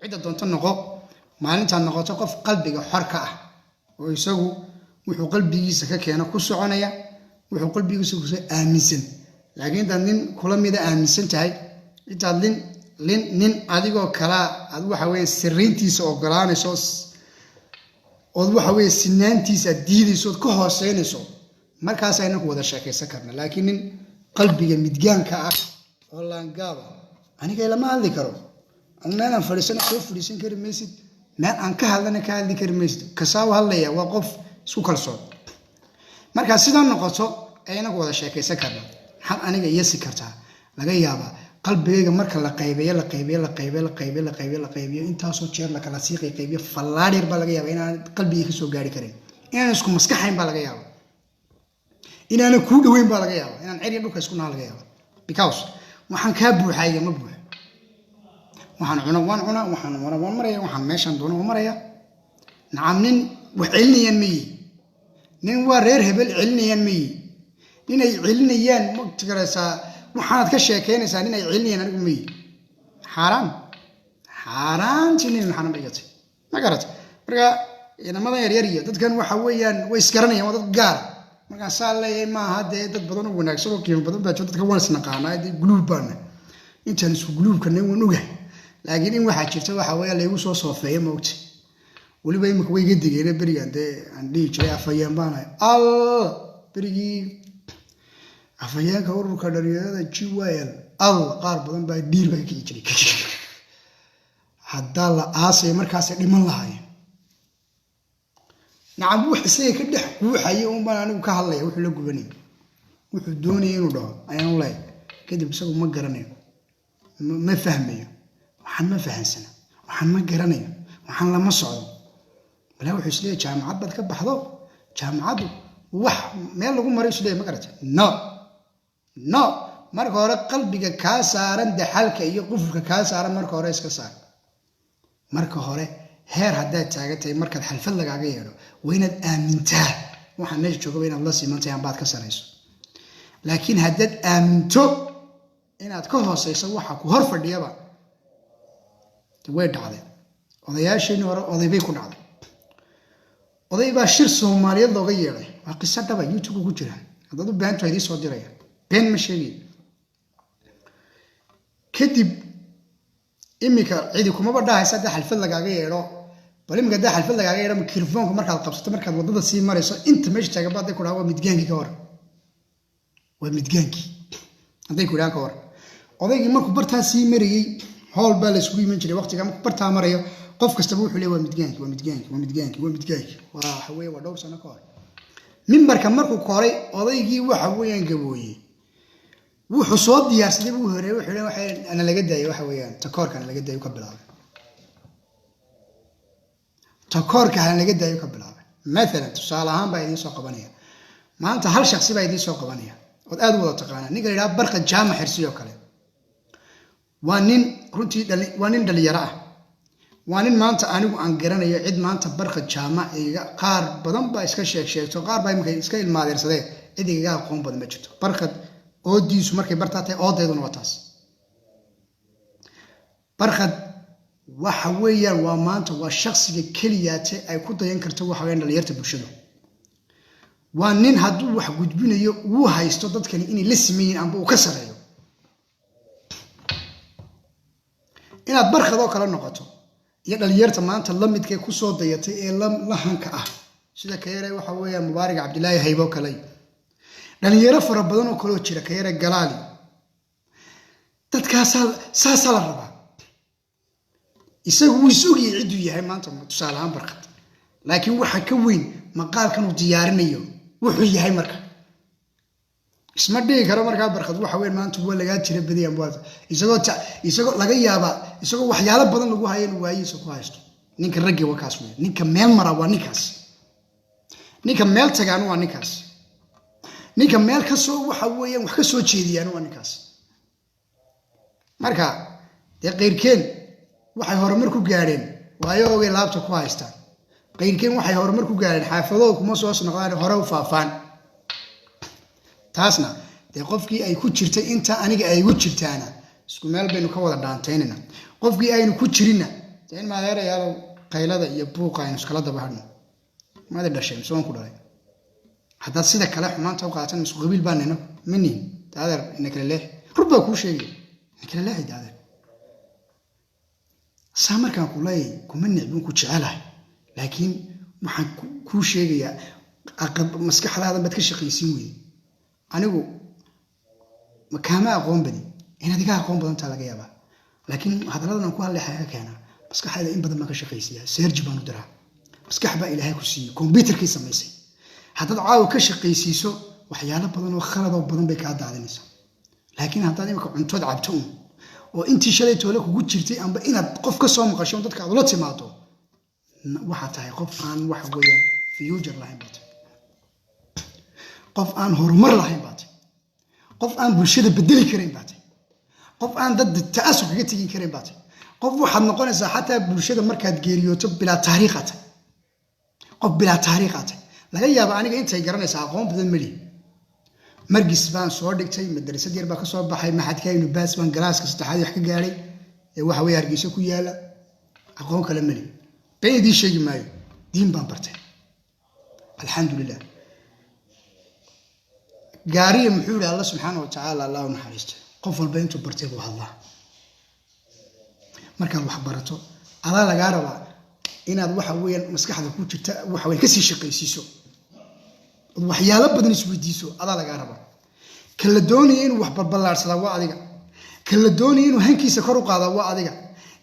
cidda doonto noqo, maalintaad noqoto qof qalbiga xor ka ah oo isagu wuxuu qalbigiisa ka keeno ku soconaya, wuxuu qalbigiisa kusoo aaminsan. Laakiin intaad nin kula mida aaminsan tahay, intaad nin adigoo kalaa aad waxa weeye siriintiisa ogolaanayso, ood waxa weeye sinaantiisa aad diidayso, ood ka hooseynayso, markaas aynaku wada sheekaysan karna. Laakiin nin qalbiga midgaanka ah oo laangaaba aniga lama hadli karo. Meel aan fadhiisana soo fadhiisan kari maysid, meel aan ka hadlana ka hadli kari maysid. Kasaaw hadlaya waa qof isku kalsoon. Markaa sidaa noqoto aynaku wada sheekaysan karna. Maxaad aniga iyasi kartaa? Laga yaabaa qalbigayga marka la qaybeeyo, la qaybeeyo, la qaybeeyo, la qaybeeyo, la qaybeeyo, la qaybeeyo, intaasoo jeer la kala sii qayqaybiyo, fallaadh baa laga yaabaa inaan qalbigay kasoo gaari karin, inaan isku maskaxayn baa laga yaabaa, inaanan kuu dhaweyn baa laga yaabaa, inaan cerya dhulka isku naha laga yaaba, because waxaan kaa buuxayga ma buuxo. Waxaan cuno waan cunaa, waxaan mara waan maraya, waxaan meeshaan doono waan maraya. Nacam, nin wax celinayaan ma yihi, nin waa reer hebel celinayaan ma yihi, nin ay celinayaan ma tigaraysaa. Waxaanaad ka sheekeynaysaa nin ay celinayaan anigu ma yihi. Xaaraan, xaaraantii Nebi Maxamed dhigatay, ma garat? Marka inamadan yaryar iyo dadkan waxa weeyaan way isgaranayaan, waa dad gaara. Markaan saa leeyahay maaha dee dad badan oo wanaagsan oo qiimo badan baa jiro. Dadka waan isnaqaanaa, dee guluub baana, intaan isku guluubkanay waan ogahay. Laakiin in waxaa jirta waxa weeya laygu soo soofeeya, maogta? Weliba imika way iga digeene. Berigan dee aan dhihi jiray afhayeen baanahay, al berigii afhayeenka ururka dhalinyarada GYL, al qaar badan baa dhiir baa ka kici jiray. Haddaa la aasaya markaasay dhiman lahaayeen. Nacam, wax isaga ka dhex guuxaya un baan anigu ka hadlaya. Wuxuu la gubanaya, wuxuu doonaya inuu dhaho ayaan u leeyahay. Kadib isagu ma garanayo, ma fahmayo waxaan, ma fahansana waxaan, ma garanayo waxaan, lama socdo. Balaa wuxuu isleeyahay jaamacad baad ka baxdo, jaamacaddu wax meel lagu maray isleeyahay, ma garata? No, no, marka hore qalbiga kaa saaran daxalka iyo qufulka kaa saaran marka hore iska saar. Marka hore heer haddaad taagan tahay, markaad xalfad lagaaga yeedho, waa inaad aamintaa waxaa meesha joogaba inaad la simantahay ambaad ka sarayso. Laakiin haddaad aaminto inaad ka hooseyso waxa ku hor fadhiyaba, way dhacday. Odayaasheenii hore oday bay ku dhacday. Oday baa shir Soomaaliyeed looga yeedhay. Waa qiso dhaba, YouTube ku jira. Haddaad u baahantahay idiin soo diraya, been ma sheegay. Kadib imika cidi kumaba dhahaysa haddaa xalfad lagaaga yeedho. Bal imika haddaa xalfad lagaaga yeedho, mikrofoonka markaad qabsato, markaad waddada sii marayso, inta meesha taagan ba hadday ku dhahaan "Waa midgaankii," ka waran? "Waa midgaankii," hadday ku dhahaan, ka waran? Odaygii markuu bartaa sii marayey, hool baa la isugu iman jiray waqtiga, markuu bartaa marayo qof kastaba wuxuu leeyahay "Waa midgaankii, waa midgaankii, waa midgaankii, waa midgaankii." Waa waxa weeye waa dhowr sano ka hor. Mimbarka markuu koray odaygii waxa weeyaan Gabooye, wuxuu soo diyaarsaday buu horeeyey. Wuxuu leeyahay waxa ana laga daayay, waxa weeyaan takoorka ana laga daayo ka bilaabay, takoorka hana laga daayo ka bilaabay. Maalan, tusaale ahaan baa idiin soo qabanaya. Maanta hal shaksi baa idiin soo qabanaya ood aad u wada taqaanaa, ninka la yidhaha Barqa Jaamac Xirsi oo kale. Waa nin runtii waa nin dhalinyaro ah, waa nin maanta anigu aan garanayo. Cid maanta Barqa Jaamac iga, qaar badan baa iska sheeg sheegto, qaar baa imika iska ilmaadeersadee, cid igaga aqoon badan ma jirto. Barqad oodiisu markay bartaa tahay, oodayduna waa taas. Barqad waxa weeyaan waa maanta waa shaksiga keliyaate ay ku dayan karto waxa weyaan dhalinyarta bulshadu. Waa nin hadduu wax gudbinayo uu haysto dadkani inay la siman yihiin amba uu ka sareeyo. Inaad Barkhad oo kale noqoto iyo dhalinyarta maanta la midkee kusoo dayatay ee lahanka ah, sida kayare waxa weeyaan Mubaarak Cabdilaahi Haybo kale, dhalinyaro fara badan oo kaloo jira, kayare Galaali, dadkaasaa saasaa la rabaa. Isagu wuu is ogyahay cidduu yahay maanta, tusaale ahaan Barkhad. Laakiin waxa ka weyn maqaalkan uu diyaarinayo wuxuu yahay. Marka isma dhigi karo markaa Barkhad waxa weyn maanta waa lagaa jira badiyaan, isagoo laga yaabaa isagoo waxyaalo badan lagu hayo inuu waayihiisa ku haysto. Ninka raggii waa kaas wey. Ninka meel mara waa ninkaas, ninka meel tagaana waa ninkaas, ninka meel kasoo waxa weeyaan wax ka soo jeediyaana waa ninkaas. Marka dee keyrkeen Waxay horumar ku gaadheen waayo ogay laabta ku haystaan. Qayrkeen waxay horumar ku gaadheen xaafadooda kuma soo noqdaan, hore u faafaan. Taasna dee qofkii ay ku jirtay inta aniga ay igu jirtaana isku meel baynu ka wada dhaantaynayna. Qofkii aynu ku jirinna dee in maadeerayaalow qaylada iyo buuqa aynu iskala daba hadhno. Maadi dhashay mise waan ku dhalay? Haddaad sida kale xumaanta u qaatan, isku qabiil baan nino ma nihin. Adeer, ina kala leexi, rur baa kuu sheegaya, ina kala leexi adeer. Saa markaan ku leeyahay kuma nicbin, ku jecelahay, laakiin waxaan kuu sheegayaa maskaxdaadan baad ka shaqaysiin weyday. Anigu kaama aqoon badi, inaad iga aqoon badantaa laga yaabaa, laakiin hadalladan aan ku hadlay xaga keenaa? Maskaxdayda in badan baan ka shaqaysiiyaa, search baan u diraa. Maskax baa Ilaahay ku siiyey, kombyutarkii samaysay. Haddaad caawa ka shaqaysiiso, waxyaalo badan oo khaladoo badan bay kaa daadinaysaa. Laakiin haddaad imika cuntood cabto un oo intii shalay toole kugu jirtay amba inaad qof ka soo maqasho dadka aad ula timaado, waxaa tahay qof aan waxa weeyaan future lahayn baa tahay, qof aan horumar lahayn baa tahay, qof aan bulshada bedeli karayn baa tahay, qof aan dad ta'asur kaga tegin karayn baa tahay. Qof waxaad noqonaysaa xataa bulshada markaad geeriyooto bilaa taariikha tahay, qof bilaa taariikha tahay. Laga yaaba aniga intay garanaysaa aqoon badan melihi. Margis baan soo dhigtay, madrasad yar baa ka soo baxay, maxadka Ibnu Baas baan galaaska saddexaad wax ka gaadhay ee waxa weye Hargeysa ku yaala. Aqoon kale melihi, been idiin sheegi maayo. Diin baan bartay, alxamdulilah. Gaariya muxuu yihi? Alla subxaana wa tacaala, Allah u naxariista, qof walba intuu bartay buu hadlaa. Markaad wax barato, adaa lagaa rabaa inaad waxa weeyaan maskaxda ku jirta waxa weyan kasii shaqaysiiso, ood waxyaalo badan isweydiiso, adaa lagaa rabaa. Ka la doonaya inuu wax balballaadhsadaa waa adiga. Ka la doonaya inuu hankiisa kor u qaadaa waa adiga.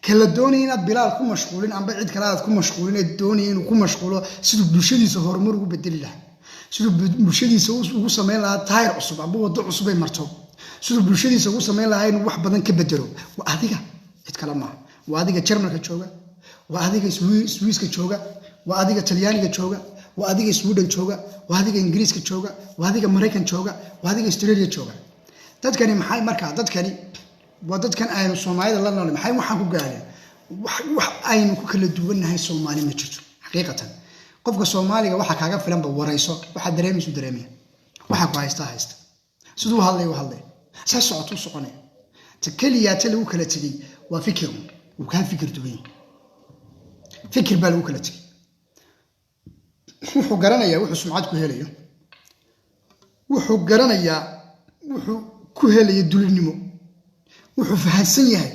Ka la doonaya inaad Bilaal ku mashquulin amba cid kale aad ku mashquulin, ee doonaya inuu ku mashquulo siduu bulshadiisa horumar ugu bedeli lahaa, siduu bulshadiisa ugu samayn lahaa taayir cusub amba waddo cusub ay marto, siduu bulshadiisa ugu samayn lahaa inuu wax badan ka bedelo, waa adiga, cid kale maaha. Waa adiga Jarmalka jooga, waa adiga Swiiska jooga, waa adiga Talyaaniga jooga, waa adiga Sweden jooga, waa adiga Ingiriiska jooga, waa adiga Maraykan jooga, waa adiga Australia jooga. Dadkani maxay markaa? Dadkani waa dadkan aynu Soomaalida la noolay. Maxay waxaan ku gaadheen? Wax aynu ku kala duwannahay Soomaali ma jirto xaqiiqatan. Qofka Soomaaliga waxaa kaaga filanba warayso, waxaa dareemaysu dareemaya, waxaa ku haysta haysta, siduu hadlay u hadlay, saa socotuu soconaya. Ta keliyaa ta lagu kala tegey waa fikir. Wuu kaa fikir duwan yahay, fikir baa lagu kala tegey. Wuxuu garanayaa wuxuu sumcad ku helayo, wuxuu garanayaa wuxuu ku helayo dulinimo, wuxuu fahansan yahay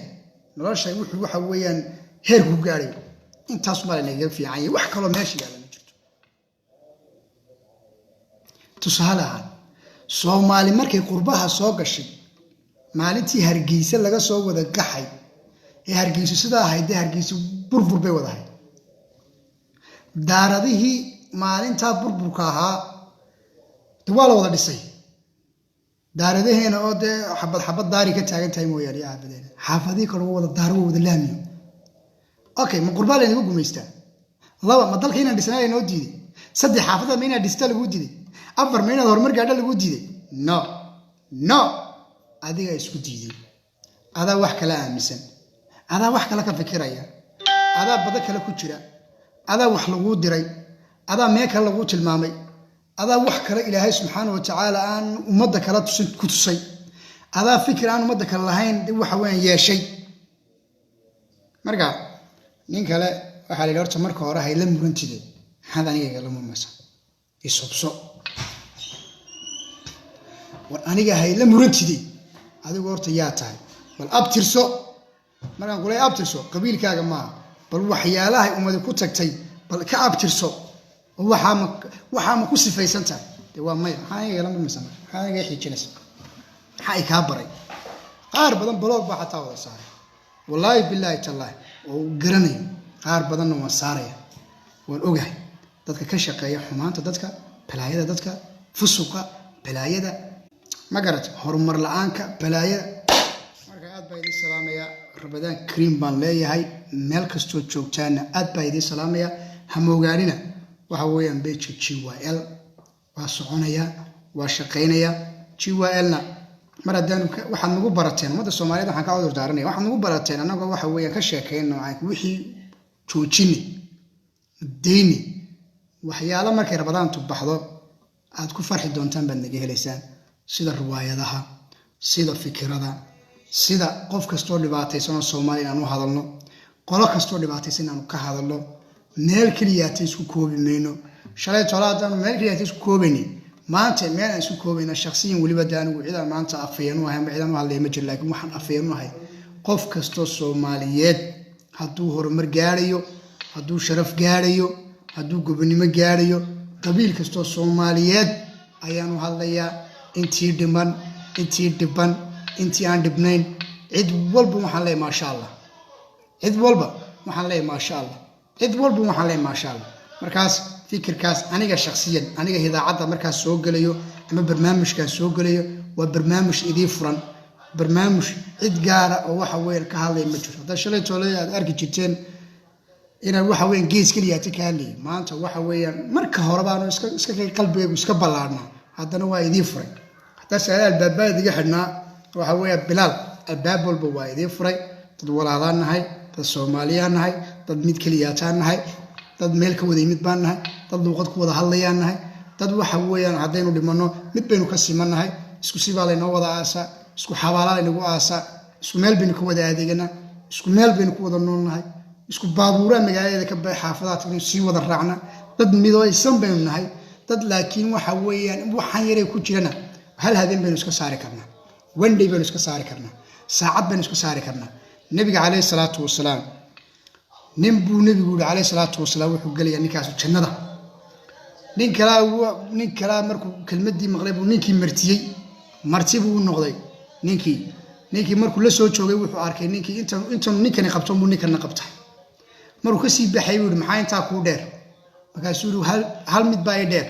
nolosha, wuxuu waxa weeyaan heerku ku gaarayo. Intaas baa lanaga fiican yahay, wax kaloo meesha yaalla ma jirto. Tusaale ahaan, Soomaali markay qurbaha soo gashay, maalintii Hargeysa laga soo wada gaxay ee Hargeyso sidaa ahayd, dee Hargeysa burbur bay wadahay. Daaradihii maalintaa burburka ahaa de waa la wada dhisay. Daaradaheena oo dee xabad xabad daari ka taagan tahay mooyaane, iyo xaafadeena, xaafadihii kale waa wada daaro, waa wada laamiyo. Okay, ma qurbaa laynaga gumaystaa? Laba, ma dalka inaan dhisnaa laynoo diiday? Saddex, xaafadda ma inaad dhista laguu diiday? Afar, ma inaad horumar gaadha laguu diiday? No, no, adigaa isku diiday. Adaa wax kala aaminsan, adaa wax kale ka fikiraya, adaa bado kale ku jira, adaa wax laguu diray, adaa meel kale laguu tilmaamay, adaa wax kale Ilaahay subxaana wa tacaala aan ummadda kale tusin ku tusay, adaa fikir aan ummadda kale lahayn waxa weyaan yeeshay. Marka nin kale waxaa la yidhi, horta marka hore hayla murantide, maxaad aniga igala murmaysa? Isubso war, aniga hayla murantide. Adigu horta yaa tahay? Bal abtirso. Markaan kulay abtirso, qabiilkaaga maaha, bal waxyaalahay ummadi ku tagtay bal ka abtirso oo waxaa ma ku sifaysan tahay? De waa maya. Maxaa aniga igala murmaysa marka? Maxaa aniga xiijinaysa? Maxaa i kaa baray? Qaar badan block baa xataa wada saaray, wallaahi bilaahi tallaahi, oo uu garanayo. Qaar badanna waan saaraya, waan ogahay dadka ka shaqeeya xumaanta dadka, balaayada dadka, fusuqa, balaayada, ma garat, horumar la-aanka, balaayada. Marka aad baa idiin salaamaya. Ramadaan kariim baan leeyahay. Meel kastoo joogtaana aad baa idiin salaamaya. Hamoogaanina waxa weeyaan page-ka GYL waa soconaya, waa shaqaynaya. GYL na Mar haddaanu waxaad nagu barateen, ummadda Soomaaliyeed waxaan ka cudur daaranaya, waxaad nagu barateen annagoo waxa weeyaan ka sheekeyno wixii joojini deyni. Waxyaalo markay Ramadaantu baxdo aad ku farxi doontaan baad naga helaysaan, sida riwaayadaha, sida fikirada, sida qof kastoo dhibaataysanoo Soomaaliya inaan u hadalno, qolo kastoo dhibaataysan inaanu ka hadalno. Meel keliyaata isku koobi mayno. Shalay tola haddaanu meel keliyaata isku koobaynin, maanta meel aan isku koobayna shaksiyan weliba de anigu cidaan maanta afayeen u ahay ama cidaan u hadlaya ma jiro, laakiin waxaan afayeen u ahay qof kastoo Soomaaliyeed hadduu horumar gaadhayo, hadduu sharaf gaadhayo, hadduu gobonimo gaadhayo, qabiil kastoo Soomaaliyeed ayaanu hadlayaa. Intii dhiman, intii dhiban, intii aan dhibnayn, cid walba waxaan leeyahay maasha Allah. Cid walba waxaan leeyahay maasha Allah. Cid walba waxaan leeyahay maasha Allah. Markaas fikirkaas aniga shaksiyan, aniga idaacadda markaas soo gelayo ama barnaamijkaan soo gelayo, waa barnaamij idii furan. Barnaamij cid gaara oo waxa weyan ka hadlaya ma jiro. Haddaa shalay toole aad arki jirteen inaan waxa weyan gees keliyaata ka hadlayay, maanta waxa weeyaan marka hore baanu iska qalbigaygu iska ballaarnaa, haddana waa idii furay. Hataa saale albaabaa idiga xidhnaa, waxa weeya Bilaal, albaab walba waa idii furay. Dad walaalaan nahay, dad Soomaaliyaan nahay, dad mid keliyaataan nahay, dad meel ka wada yimid baan nahay, dad luuqad ku wada hadlayaan nahay, dad waxa weeyaan haddaynu dhimanno mid baynu ka simannahay. Isku sibaa laynoo wada aasaa, isku xabaalaa laynagu aasaa, isku meel baynu ka wada adeeganaa, isku meel baynu ku wada noolnahay, isku baabuuraa magaaladeeda ka baxay, xaafadaha tagnu sii wada raacna. Dad midooysan baynu nahay dad, laakiin waxa weeyaan waxaan yaray ku jirana hal habeen baynu iska saari karnaa, one day baynu iska saari karnaa, saacad baynu iska saari karnaa. Nabiga calayhi salaatu wasalaam nin buu nebigu yihi calayhi salaatu wasalaam wuxuu gelayaa ninkaasu jannada. Nin kalaa markuu kelmaddii maqlay buu ninkii martiyey, marti buu u noqday ninkii. Ninkii markuu la soo joogay wuxuu arkay ninkii intanu ninkani qabto buu ninkana qabta. Markuu kasii baxay buu yihi, "Maxaa intaa kuu dheer?" Markaasuu yihi, "Hal mid baa i dheer.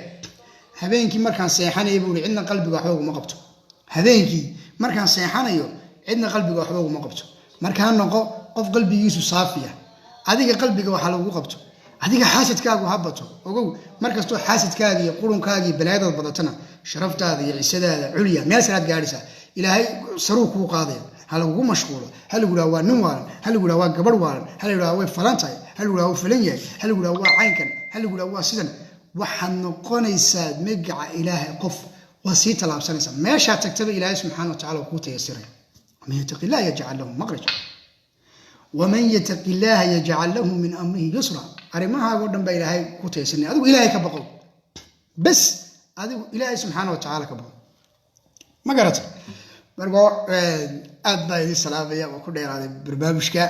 Habeenkii markaan seexanaya," buu yihi, "cidna qalbiga waxba uguma qabto. Habeenkii markaan seexanayo cidna qalbiga waxba uguma qabto." Markaa noqo qof qalbigiisu saafiya. Adiga qalbiga waxaa lagu qabto, adiga xaasidkaagu ha bato. Ogow, markastoo xaasidkaaga iyo qurunkaaga iyo balaayadaad badatana, sharaftaada iyo cisadaada culya meel saraad gaadhaysaa. Ilaahay saruu kuu qaadaya. Ha lagugu mashquulo, ha lagu dhaha waa nin waalan, ha lagu dhaha waa gabadh waalan, ha lagu dhaha way falan tahay, ha lagu dhaha wuu falan yahay, ha lagu dhaha waa caynkan, ha lagu dhaha waa sidan. Waxaad noqonaysaa magaca Ilaahay qof waa sii tallaabsanaysaa. Meeshaa tagtaba Ilaahay subxaana wa tacala kuu tayasiray. ومن يتق الله يجعل له مخرجا ومن يتق الله يجعل له من أمره يسرا. Arrimahaago dhan baa Ilaahay ku taysanaya. Adigu Ilaahay ka baqo bes. Adigu Ilaahay subxaana wa tacaala ka baqo. Ma garata? Marka aad baa idin salaamaya. Oo ku dheeraaday barnaamijka.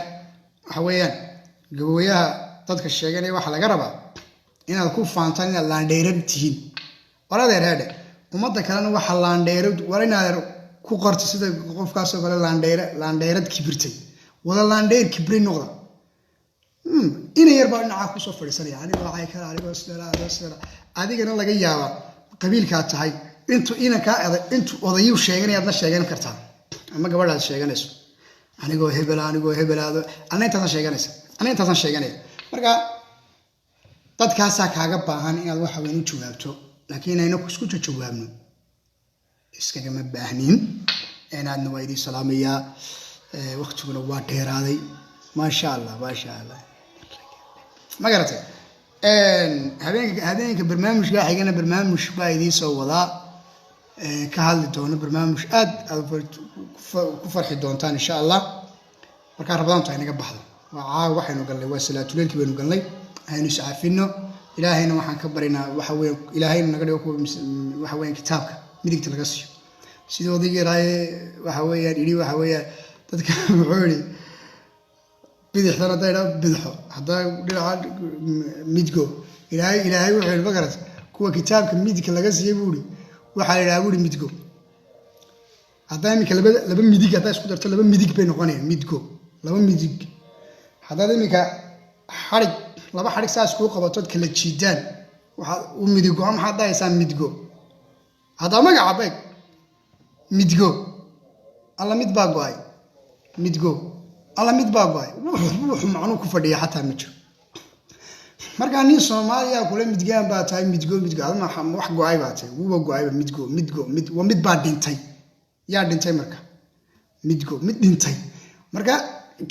Waxa weeyaan gabawayaha dadka sheeganaya waxaa laga rabaa inaad ku faantaan inaad laandheerar tihiin. War adeer heedhe, ummadda kalena waxa laandheero war inaad ku qorto sida qofkaasoo kale, laandheere, laandheerad kibirtay, wada laandheer kibray noqda. Ina yar baa dhinacaa kusoo fadhiisanaya, anigoo caykara, anigoo sidala, anigoo sidala. Adigana laga yaabaa qabiilkaa tahay intuu inankaa adag, intuu odayuu sheeganaya aad la sheegan kartaa, ama gabadhaad sheeganayso, anigoo hebela, anigoo hebelaado, anna intaasaan sheeganaysa, anna intaasaan sheeganaya. Marka dadkaasaa kaaga baahan inaad waxa weyn u jawaabto, laakiin inayna isku jawaabno iskagama baahnin. Aadna waa idiin salaamayaa. Waqtiguna waa dheeraaday. Maasha Allah, maasha Allah. Ma garatay? Habeenka barnaamijka xigana barnaamij baa idiin soo wadaa, ka hadli doono barnaamij aad aad ku farxi doontaan insha Allah. Markaa Ramadaantu ay naga baxdo, waa caawa waxaynu galnay, waa salaatuleelkii baynu galnay. Aynu iscaafino. Ilaahayna waxaan ka barinaa waxa weya Ilaahayna naga dhigo kuwa waxa weeyaan kitaabka midigta laga siiyo, sidii odaygii yaraaye waxa weeyaan idhi, waxa weeyaan dadka muxuu yidhi, bidixdan hadday dhaa bidixo, haddaa dhinaca midgo. Ilaahay wuxuu yidhi, ma garat, kuwa kitaabka midigka laga siiyey buu ihi, waxaa la yidhaha buu ihi midgo. Haddaa iminka laba midig haddaa isku darto, laba midig bay noqonayaan, midgo, laba midig. Haddaad iminka xadhig, laba xadhig saas kuu qabatood kala jiidaan, waxaad u midigo, maxaad dhahaysaa? Midgo. Haddaa magaca beeg midgo, alla mid baa go-ay, midgo, alla mid baa go-ay. Wuxuu macnuu ku fadhiya xataa ma jiro. Markaa nin Soomaaliya kule midgaan baa tahay, midgo, midgo, adma wax go-ay baa tahay, wuuba go-ayba. Midgo, midgo, mid waa mid baa dhintay. Yaa dhintay marka? Midgo mid dhintay. Marka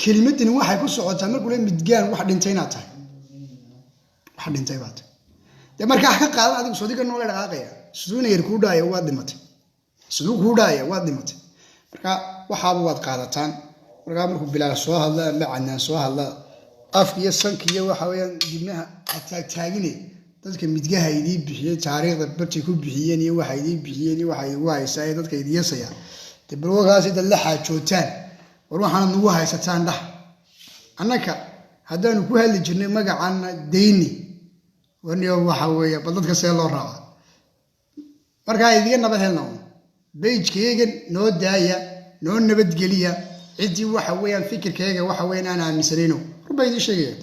kelimadani waxay ku socotaa markuu le midgaan, wax dhintay inaad tahay, wax dhintay baa tahay. Dee markaa ha ka qaadan adigu sodiga noole dhaqaaqaya. Siduu ina yar kuu dhaaya waad dhimatay, siduu kuu dhaaya waad dhimatay. Marka waxaaba waad qaadataan. Markaa markuu Bilaal soo hadla ama Cadnaan soo hadla, afka iyo sanka iyo waxa weeyaan dibnaha ha taagtaagine. Dadka midgaha idii bixiyey, taariikhda bartay ku bixiyeen iyo waxa idii bixiyeen iyo waxa idigu haysaa ee dadka idiyasaya, dee balwakaas intaad la xaajootaan, war waxaanad nagu haysataan dhah. Annaka haddaanu ku hadli jirnay magacaana dayni warniyo, waxa weeye bal dadka see loo raaca. Markaa idiga nabad helna un page-kaygan noo daaya, noo nabadgeliya. Ciddii waxa weeyaan fikirkayga waxa weeyaan aan aaminsanayno, run baa idiin sheegaya.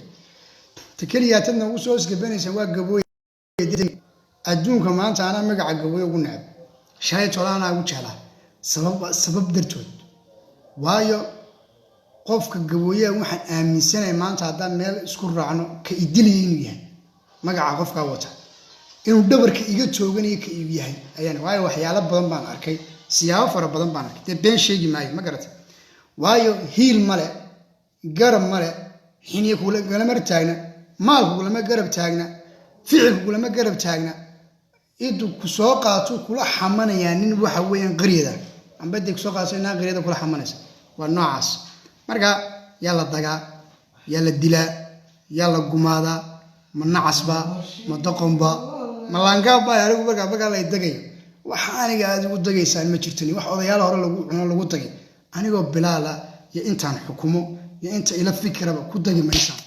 Ta keliyaa tadna ugu soo isgabanaysa waa Gabooy. Adduunka maanta anaa magaca Gabooy ugu necab, shalay tola anaa ugu jeclaa. Sabab dartood, waayo qofka Gabooyaha waxaan aaminsanahay maanta haddaan meel isku raacno ka idilaya inuu yahay magaca qofkaa wata, inuu dhabarka iga tooganayo ka iib yahay ayaan. Waayo waxyaalo badan baan arkay, siyaabo fara badan baan arkay. Dee been sheegi maayo, ma garatay? Waayo hiil male, garab male, xiniye kulama taagna, maal kugulama garab taagna, ficil kugulama garab taagna. Iduu ku soo qaato kula xamanayaa nin waxa weeyaan qaryada amba dee kusoo qaato inaa qaryada kula xamanaysa, waa noocaas. Marka yaa la dagaa, yaa la dilaa, yaa la gumaadaa? Ma nacasba, ma doqonba, ma laangaabba? Anigu markaa lay dagayo, wax aniga aad igu dagaysaan ma jirtani. Wax odayaal hore lagu cuno lagu dagay, anigoo Bilaala iyo intaan xukumo iyo inta ila fikiraba ku dagi maysaan,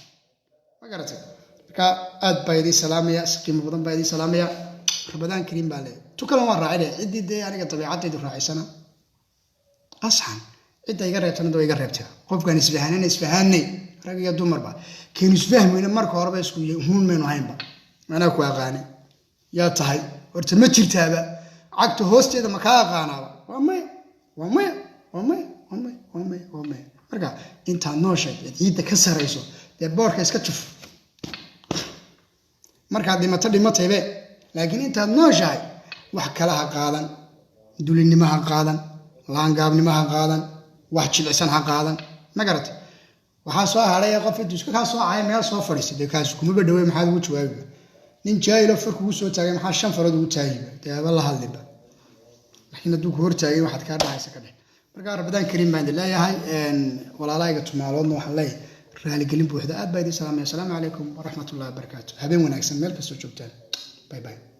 ma garatay? Marka aad baa idiin salaamaya, si qiimo badan baa idiin salaamaya. Ramadaan kariim baa leeyahay. Tu kalan waan raacinaya. Ciddii dee aniga dabiicadaydu raacisana asxan, cidda iga reebtana da iga reebtay. Qofkaan isfahanana isfahanay, rag iyo dumarba keenu isfahmayna marka horeba isku huun maynu haynba. Manaa ku aqaanay, yaa tahay horta? Ma jirtaaba cagta hoosteeda ma kaa aqaanaaba? Waa maya, waa maya, waa maya, waa maya, waa maya, waa maya. Marka intaad nooshay eed ciidda ka sarayso, dee boorka iska juf. Markaad dhimato dhimataybe, laakiin intaad nooshahay wax kale ha qaadan, dulinimo ha qaadan, laangaabnimo ha qaadan, wax jilicsan ha qaadan, ma garatay? Waxaa soo hadhay qof intuu iska kaa soo caya meel soo fadhiistay, dee kaasi kumaba dhawey, maxaad ugu jawaabiba? Nin jaahilo far kugu soo taagay maxaa shan farood ugu taagiba? Dee aba la hadliba. Laakiin hadduu ku hortaagay, waxaad kaa dhacaysa ka dheh. Marka Ramadaan kariim baan idin leeyahay. Walaalahayga tumaaloodna waxaan leeyahay raaligelin buuxda. Aad baa idin salaamaya. Asalaamu calaykum waraxmatullahi wabarakaatu. Habeen wanaagsan meel kastoo joogtaan. Bye bye.